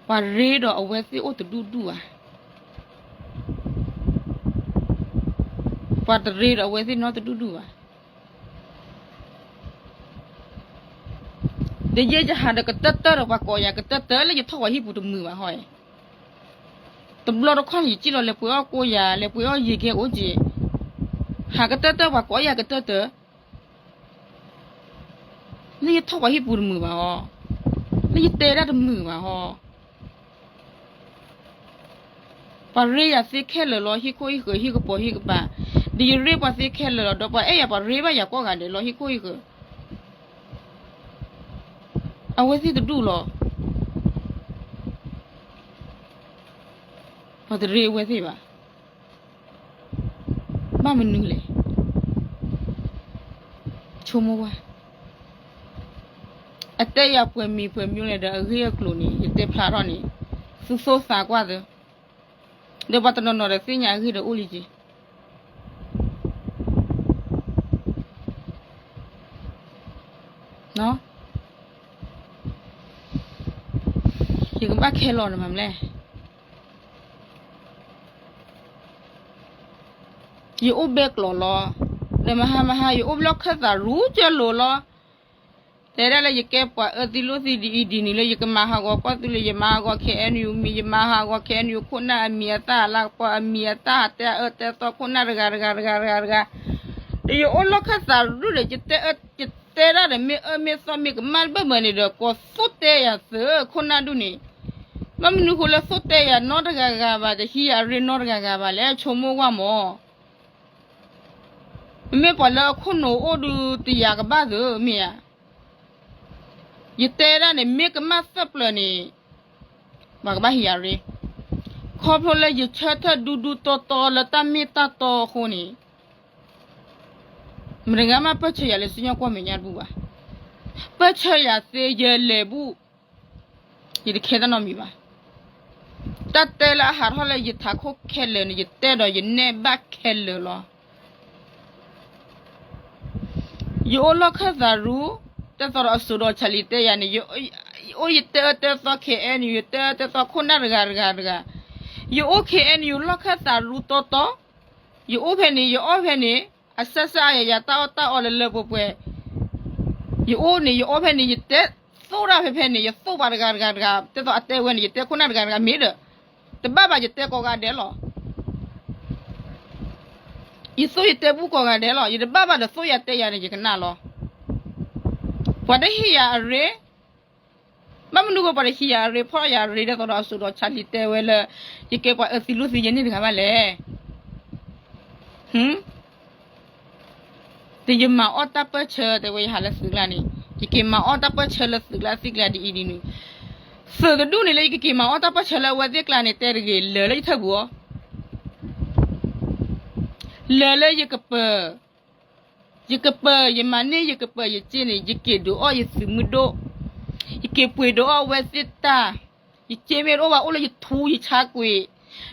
ပှၤရ့ဒီးအဝဲသ့ၣ်အိၣ်တဒူၣ်ဒူၣ်ဘၣ်. ပှၤတရ့ဒီးအဝဲသ့ၣ်နီတဒူၣ်ဒူၣ်ဘၣ်. ဒီးယဲယဟးဒီးကတၢၢ်တၢၢ်ဒီးပှၤကိးယၤကတၢၢ်တၢၢ်လၢယထီၣ်ပှၤဟံၣ်ပူၤတမုာ်ဘၣ်ဟီ. တဘျီတခီၣ်န့ၣ် ယစံၣ်လီၤလဲၤပှ့ၤအီၣ်ကိးယၤ လဲၤပှ့ၤအီၣ်ယံာ်ကဲအိၣ်က့ၤ, ဟးကတၢၢ်တၢၢ်ပှၤကိးယၤကတၢၢ်တၢၢ် လၢယထီၣ်ပှၤဟံၣ်ပူၤတမုာ်ဘၣ်ဟီ, လၢယတဲဒၣ်တမုာ်ဘၣ်ဟီ. ပှၤရ့ယၤသ့ခဲလၢာ်လီၤ ဟံၣ်ခိၣ်ဟံၣ်ဃၢၤ ဟံၣ်ကပိာ်ဟံၣ်ကပၤ, ဒီးယရ့ပှၤသ့ခဲလၢာ်လီၤ ဒီးပှၤအဲၣ်ယၤပှၤရ့ဘၣ်ယၤကိးဂၤဒဲးလီၤ ဟံၣ်ခိၣ်ဟံၣ်ဃၢၤ. အဝဲသ့ၣ်တဒူၣ်လီၤ. ပှၤတရ့အဝဲသ့ၣ်ဘၣ်. ဘၣ်မနုၤလဲၣ်. ဆိကမိၣ်ဝဲ, အတဲယၤပှဲၤမံၤပှဲၤမံၤလဲၣ်ဒီး အဂ့ၢ်အကျိၤန့ၣ် ယတဲဖျါထီၣ်န့ၣ်, သုသူသးကွၢ်သၢ, ဒီးပှၤတနီၤနီၤဒီးသ့ၣ်ညါအဂ့ၢ်ဒီးအိၣ်လံက့ၤ. ယကဘၣ်ခဲလီၤန့ၣ်မးမလဲၣ်. ယအိၣ်ဘဲကျိၤလီၤ, ဒီးမဟါမဟါ ယအိၣ်ဘျီခၢၣ်သးရူကၢလိၤလီၤ. တဲဒၣ်လၢယကဲပှၤအၢသံလိၣ်သံဒ်အံၤဒ်နုၤလၢ ယကမၤဟးဂီၤကီၢ်သူလ့ၤ ယမၤဟးဂီၤ K N U မံၤ ယမၤဟးဂီၤ K N U ခိၣ်နၢ်အမံၤ အသၣ်အလၤကပီၤအမံၤ အတၢ်ဟးတဲအၢတဲသီခိၣ်နၢ်တဂၤတဂၤတဂၤတဂၤတဂၤ, ဒီးယအိၣ်လီၢ်ခၢၣ်သးရူဒီး ယတဲဒၣ်ဒီး မ့ၢ်အၢမ့ၢ်သီမ့ၢ်ကမၣ်တဘၢၣ်ဘၢၣ်န့ၣ်ဒီး ကိးသိၣ်တဲယၤသၢခိၣ်နၢ်ဒူၣ်န့ၣ်, ဘၣ်မနုၤဃိလၢသိၣ်တဲယၤနီတဂၤဂၤဘၣ် တဟံးယၤအရ့နီတဂၤဂၤဘၣ်လဲၣ် ဆိကမိၣ်ဝဲမၢ်. မ့မ့ၢ်ပှၤလၢအခိၣ်နူာ်အိၣ်ဒုးတယၤကဘၣ်သၢမ့ၢ်ဧါ. ယတဲဒၣ်န့ၣ် မ့ၢ်ကမၣ်သၢပျၢၤန့ၣ် ပှၤကဘၣ်ဟံးယၤရ့, ခီဖျိလၢယဆၢထၢၣ်ဒူဒူတီတီလၢတၢ်မ့ၢ်တၢ်တီအဃိန့ၣ်, မတဂၤမးပၢၢ်ဆၢယၤလၢစံၣ်ညီၣ်ကွီၢ်မဲာ်ညါတဘူၣ်ဘၣ်. ပၢၢ်ဆၢယၤသ့ယလဲၤဘူၣ်, ယတခဲတၢ်နီတမံၤဘၣ်. တၢ်တဲလၢအဟးထီၣ်လၢယထးခိၣ်ခဲလၢာ်န့ၣ် ယတဲဒီးယနဲၣ်ဘၣ်ခဲလၢာ်လီၤ. ယအိၣ်လီၢ်ခၢၣ်သးရူ, တဲသီဒီးအစိၤဒီးဆးလံတဲယၤန့ၣ်, ယအိၣ်ယတဲအၢတဲသီ K N U, ယတဲအၢတဲသီခိၣ်နၢ်တဂၤတဂၤတဂၤ, ယအိၣ် K N U လီၢ်ခၢၣ်သးရူတီတီ, ယအိၣ်ဖဲန့ၣ် ယအီၣ်ဖဲန့ၣ်, အစၢ်စၢ်အယၤယၤတၢ်အီၣ်တၢ်အီလၢလၢပှဲၤပှဲၤ, ယအိၣ်န့ၣ် ယအီၣ်ဖဲန့ၣ် ယတဲသိၣ်တၢ်ဖဲဖဲန့ၣ် ယသိၣ်ပှၤတဂၤတဂၤတဂၤ, တဲသီအတဲဝဲန့ၣ် ယတဲခိၣ်နၢ်တဂၤတဂၤမ့ၢ်ဒီး, တဘၣ်ဘၣ်ယတဲကိးဂၤဒဲးလီၤ. ယသိၣ်ယတဲဘူၣ်ကိးဂၤဒဲးလီၤ. ယတဘၣ်ဘၣ်ဒီးသိၣ်ယၤတဲယၤန့ၣ် ယကနၣ်လီၤ. ပှၤတဟ့ၣ်ယၤအရ့, ဘၣ်မနုၤဃိပှၤတဟ့ၣ်ယၤအရ့ ဖီၣ်ယၤအရ့ဒ်သိးဒီးအစိဒီး Charlie တဲဝဲလၢ ယကဲပှၤအၢသံလိၣ်သံယဲန့ၣ်တဂၤဘၣ်လဲၣ်. ဟ တယမၤအီၣ်တၢ်ပၢၢ်ဆၢ တဲဝဲယဟးလၢသုးကျါန့ၣ်, ယက့ၤမၤအီၣ်တၢ်ပၢၢ်ဆၢလၢသုးကျါသ့ၣ်ကျါဒ်အံၤဒ်နုၤ, သုးတဒူၣ်န့ၣ်လၢယကက့ၤမၤအီၣ်တၢ်ပၢၢ်ဆၢလၢအဝဲသ့ၣ်ကျါန့ၣ် တဲတဂ့ၤ လၢာ်လၢယထၢၣ်ပူၤအီၤ, လၢာ်လၢယကပၢၤ, ယကပၢၤ ယမၤန့ၢ်ယကပၢၤယစ့န့ၣ် ယက့ၤဒုးအီၣ်ယသုးမုၢ်ဒိၣ်, ယက့ၤပှ့ၤဒုးအီၣ်အဝဲသ့ၣ်တၢ်, ယစ့မ့ၢ်တအိၣ်ဘၣ်အိၣ်လၢယထူယဆါကွံာ်,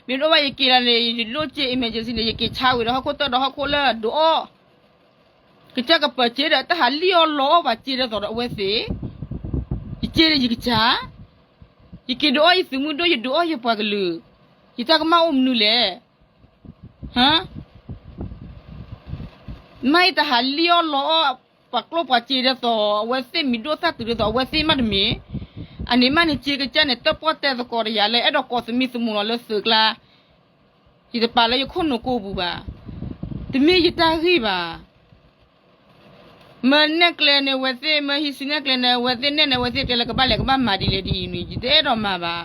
မ့ၢ်တအိၣ်ဘၣ်ယက့ၤလၢန့ၣ် ယလိၣ်စ့ emergency န့ၣ် ယက့ၤဆါဝံၤဒီးဟီၣ်ခိၣ်တၢၢ်ဒီးဟီၣ်ခိၣ်လၢဒုးအီၣ် ကစၢ်ကပၢၤစ့ဒီး တၢ်ဟးလံၣ်အီၣ်လီအီၣ်ပှၤစ့ဒ်သိးဒီးအဝဲသ့ၣ်, ယစ့ဒီးယကစၢ်, ယက့ၤဒုးအီၣ်ယသုးမုၢ်ဒိၣ် ယဒုးအီၣ်ယပှၤကလုာ်, ယတၢ်ကမၣ်အိၣ်မနုၤလဲၣ်, ဟ မ့ၢ်ယတဟးလံၣ်အီၣ်လီအီၣ် ပှၤကျိၣ်ပှၤစ့ဒ်သိး အဝဲသ့ၣ်မံၤဒိၣ်သၣ်တုၤဒ်သိး အဝဲသ့ၣ်မးတမ့ၢ်, အန့ၣ်မးန့ၣ် စ့ကစၢ်န့ၣ် တၢၣ်ပီၣ်တဲသကိးတယၤလၢအဲၣ်ဒိးကိးသမံသမိးလီၤလၢသုးကျါ, ယတပာ်လၢယခိၣ်နူာ်ကိးပူၤဘၣ်, တမ့ၢ်ယတၢ်ဂ့ၢ်ဘၣ်. မၢနဲၣ်ကျဲန့ၣ်အဝဲသ့ၣ် မၢဟံးစုနဲၣ်ကျဲန့ၣ် အဝဲသ့ၣ်နဲၣ်န့ၣ် အဝဲသ့ၣ်ကျဲလၢကဘၣ်လဲၤကဘၣ်မၤဒ်လဲၣ်ဒ်အံၤန့ၣ် ယတအဲၣ်ဒိးမၤဘၣ်.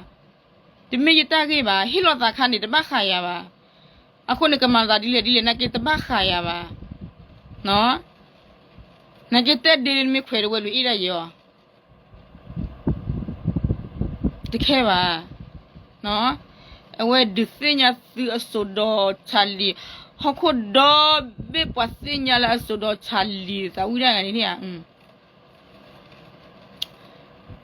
တမ့ၢ်ယတၢ်ဂ့ၢ်ဘၣ်, ဟ့ၣ်လီၤသးခါန့ၣ် တဘၣ်ဃးယၤဘၣ်. အဃိန့ၣ် ကမၤသးဒ်လဲၣ်ဒ်လဲၣ် နာ်က့တဘၣ်ဃးယၤဘၣ်. နာ်က့တဲဒ့မ့ၢ်ခွဲးတဝဲလူၤအ့ၣ်ဒၣ်ယဲအီၤ တခဲဘၣ်. အဝဲဒုးသ့ၣ်ညါသုးအစိဒီး Charlie, ဟီၣ်ခိၣ်ဒီဘ့ၣ်ပှၤသ့ၣ်ညါလၢအစိဒီး Charlie သးဝံၣ်ဒၣ်ဂၤန့ၣ်ဧါ.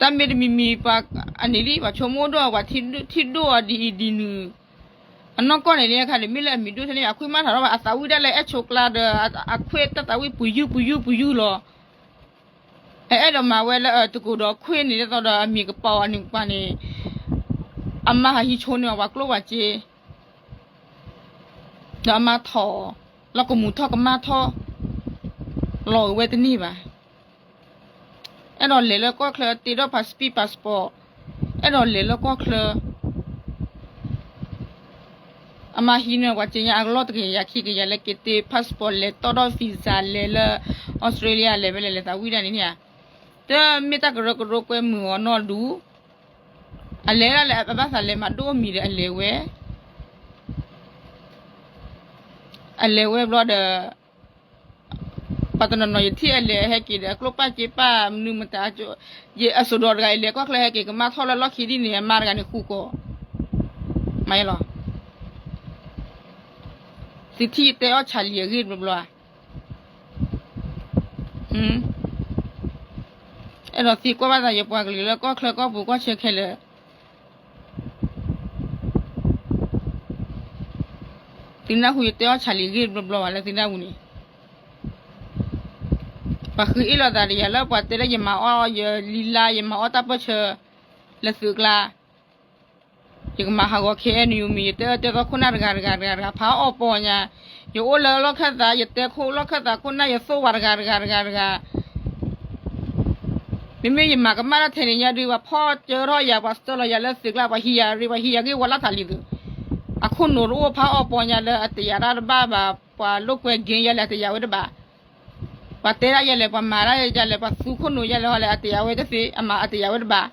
တၢ်မ့ၢ်တမံၤမံၤပှၤ အန့ၣ်လံ ပှၤဆိကမိၣ်ဒိၣ်ပှၤထံၣ်ဒိၣ်အီၤဒ်အံၤဒ်နုၤ, အနီၢ်ကီၢ်န့ၣ်လံအခါန့ၣ် မ့ၢ်လၢအမံၤဒိၣ်ထဲန့ၣ် အခွ့ၣ်မၣ်ထီၣ်ထီၣ်ဘၣ် အသးဝံၣ်ဒၣ်လၢအဲၣ်ဆိကျါဒီး အခွ့ၣ်တၢ်သးဝံၣ်ပူၤယုၢ်ပူၤယုၢ်ပူၤယုၢ်လီၤ. အအဲၣ်ဒိးမၤဝဲလၢအတကိးဒီးခွ့ၣ်န့ၣ် ဒ်သိးဒီးအမံၤကပီၤအနုာ်ပှၤန့ၣ် အမါဟးဟံးဆိန့ၢ်အီၤပှၤကျိၣ်ပှၤစ့ ဒီးအမါထီၣ် လီၤကမူၤထီၣ်ကမၣ်ထီၣ် လီၤဝဲတန့ၢ်ဘၣ်. အဲၣ်ဒိးလဲၤလၢကီၢ်ချၢ တ့ထီၣ် passport passport, အဲၣ်ဒိးလဲၤလၢကီၢ်ချၢ အမါဟံးန့ၢ်ပှၤစ့ညါအကလီၢ်တကယၤ ခံကယၤလၢက့ၤတ့ passport လဲၤတီၣ်ထီၣ် visa လဲၤလၢ Australia လဲၤဝဲလဲၤလဲၤသးဝံၣ်ဒၣ်န့ၣ်ဧါ. တမ့ၢ်တၢ်ကရၢကရိကွဲမုာ်အီၤနီတဒူၣ်, အလဲၤဒၣ်လဲၤ အဘၣ်သးလဲၤမၤဒိၣ်မံၤဒီးအလဲၤဝဲ အလဲၤဝဲဘျီဒီး ပှၤတနီၤနီၤယထံၣ်အလဲၤဟဲက့ၤဒီး အကျိၣ်ပၢ်စ့ပၢ်မနုၤမတၤ, ယအစိဒီးတဂၤအံၤ လဲၤကီၢ်ချၢဟဲက့ၤ ကမၣ်ထီၣ်လၢလီၢ်ခံဒ်န့ၣ် အမါတဂၤန့ၣ်ဃူကီး မၤယလီၤ. သုထံၣ်ယတဲအီၣ် Charlie အဂ့ၢ်တဘျီဘျီဧါ. အဲၣ်ဒိးသံကွၢ်ဘၣ်သးယပှၤကလုာ်လၢကီၢ်ချၢကီၢ်ပူၤကီၢ်ဆၢခဲလၢာ် သုနၢ်ဟူယတဲအီၣ် Charlie ဂ့ၢ်တဘျီဘျီဘၣ်လၢသုနၢ်ဟူန့ၣ်, ပှၤဃုအ့ၣ်လိာ်သးဒီးယၤလၢပှၤတဲလၢယမၤအီၣ်ယလံၤလါ ယမၤအီၣ်တၢ်ပၢၢ်ဆၢ လၢသုးကျါ, ယကမၤဟးဂီၤ K N U မံၤ ယတဲအၢတဲသီခိၣ်နၢ်တဂၤတဂၤတဂၤတဂၤ ဖးအီၣ်ပီညါ, ယအိၣ်လၢလီၢ်ခၢၣ်သး ယတဲခိၣ်လီၢ်ခၢၣ်သးခိၣ်နၢ် ယသိၣ်ဝဲတဂၤတဂၤတဂၤတဂၤ မ့မ့ၢ်ယမၤကမၣ်တၢ်ထဲန့ၣ်ညါဒုး ပှၤဖီၣ်စၢထီၣ်ယၤ ပှၤစၢလီၤယၤလၢသုးကျါ ပှၤဟံးယၤရ့ ပှၤဟံးယၤဂ့ၢ်ဝီလၢထးလံၤသုး, အခိၣ်နူာ်တအိၣ်ဖးအီၣ်ပီညါလၢအတယာ်တၢ်တဘၣ်ဘၣ်, ပှၤလိာ်ကွဲ game ယၤလဲၣ်အတယာ်ဝဲတဘၣ်, ပှၤတဲဒၣ်ယၤလဲၣ် ပှၤမၤဒၣ်ယၤလဲၣ် ပှၤသူခိၣ်နူာ်ယၤလဲၣ်ဟီလဲၣ် အတယာ်ဝဲတသ့ အမၤအတယာ်ဝဲတဘၣ်,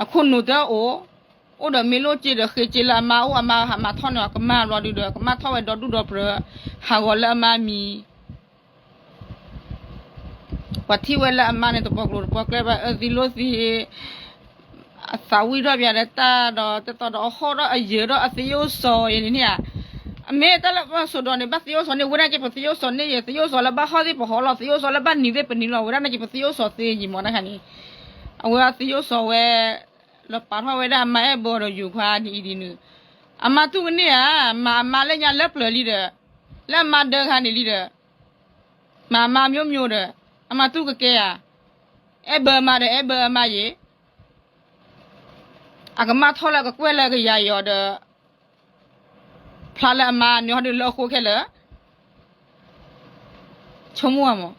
အခိၣ်နူာ်တအိၣ်, အိၣ်ဒီးမ့ၢ်လိၣ်စ့ဒီးဃ့စ့လၢအမါအိၣ် အမါဟးမၤထီၣ်န့ၣ် အကမၣ်ဘျီဒုးဒီး ကမၣ်ထီၣ်ဝဲဒီဒူၣ်ဒီပြၢၤ, ဟးဂီၤလၢအမါမံၤ ပှၤထံၣ်ဝဲလၢအမါန့ၣ် တပီၤကျိၤတပီၤကျဲဘၣ် အၢသံလိၣ်သံ, အသးဝံၣ်ထီၣ်ပျးဒီးတၢ်ဒီး တသီဒီးအဟီၣ်ဒီးအယၢၤဒီးအသယိၣ်စီၤယဲန့ၣ်န့ၣ်ဧါ, အမ့ၢ်တၢ်လၢပစိာ်ဒီးန့ၣ် ဘၣ်သယိၣ်စီၤန့ၣ် ဝဲဒၣ်က့ၤပသယိၣ်စီၤန့ၣ်ယဲ သယိၣ်စီၤလၢဘၣ်ဟီၣ်သ့ၣ်ပဟီၣ်လီၤ သယိၣ်စီၤလၢဘၣ်နံၤသ့ၣ်ပနံၤလီၤ ဝဲဒၣ်နာ်က့ၤပသယိၣ်စီၤသ့ယံၤမီၤတခါန့ၣ်, အဝဲသယိၣ်စီၤဝဲ လီၤပာ်ထီၣ်ဝဲဒၣ်အမါအဲၣ်ဘၢဒီးယိၤခွါဒ်အံၤဒ်နုၤ, အမါတူၢ်ကန့ၢ်ဧါ, မၤအမါလၢညါလၢပျၢၤလံဒီး, လၢအမါဒၢခါန့ၣ်လံဒီး, မၤအမါ မျိုးမျိုး ဒီး, အမါတူၢ်ကကဲဧါ, အဲၣ်ဘၢအမါဒီး အဲၣ်ဘၢအမါယံၤ, အကမၣ်ထီၣ်လၢကကွဲၢ်လၢကယၤယီၤဒီး, ဖျါလၢအမါန့ၣ်ဟီဒုးလၢအဃိခဲလၢာ် ဆိကမိၣ်မး,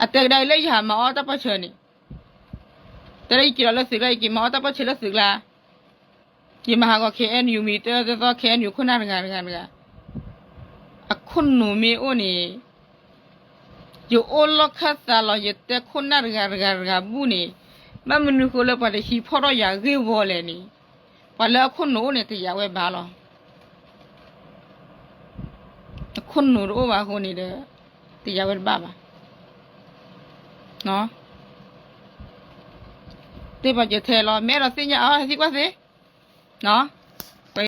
အတဲကဒါအံၤလၢယဟးမၤအီၣ်တၢ်ပၢၢ်ဆၢန့ၣ်, တဲလၢယက့ၤလီၤလၢသုးကျါ ယက့ၤမၤအီၣ်တၢ်ပၢၢ်ဆၢလၢသုးကျါ, ယမၤဟးဂီၤ K N U မံၤ တၢ်သီ K N U ခိၣ်နၢ်တဂၤတဂၤတဂၤ, အ ခိၣ်နူာ်မ့ၢ်အိၣ်န့ၣ်, ယအိၣ်လီၢ်ခၢၣ်သးလီၤ ယတဲခိၣ်နၢ်တဂၤတဂၤတဂၤဘူၣ်န့ၣ်, ဘၣ်မနုၤဃိလၢပှၤတဟံးဖီၣ်ထီၣ်ယၤဂ့ၢ်ဝီလဲၣ်န့ၣ်, ပှၤလၢအခိၣ်နူာ်အိၣ်န့ၣ် တယာ်ဝဲဘၣ်လီၤ. အခိၣ်နူာ်တအိၣ်ဘၣ်အဃိန့ၣ်ဒီး, တယာ်ဝဲတဘၣ်ဘၣ်. သ့ၣ်ပာ်စၢၤထဲလီၤ မ့ၢ်အဲၣ်ဒိးသ့ၣ်ညါအီၤ ဟဲသံကွၢ်သ့, နီၤ.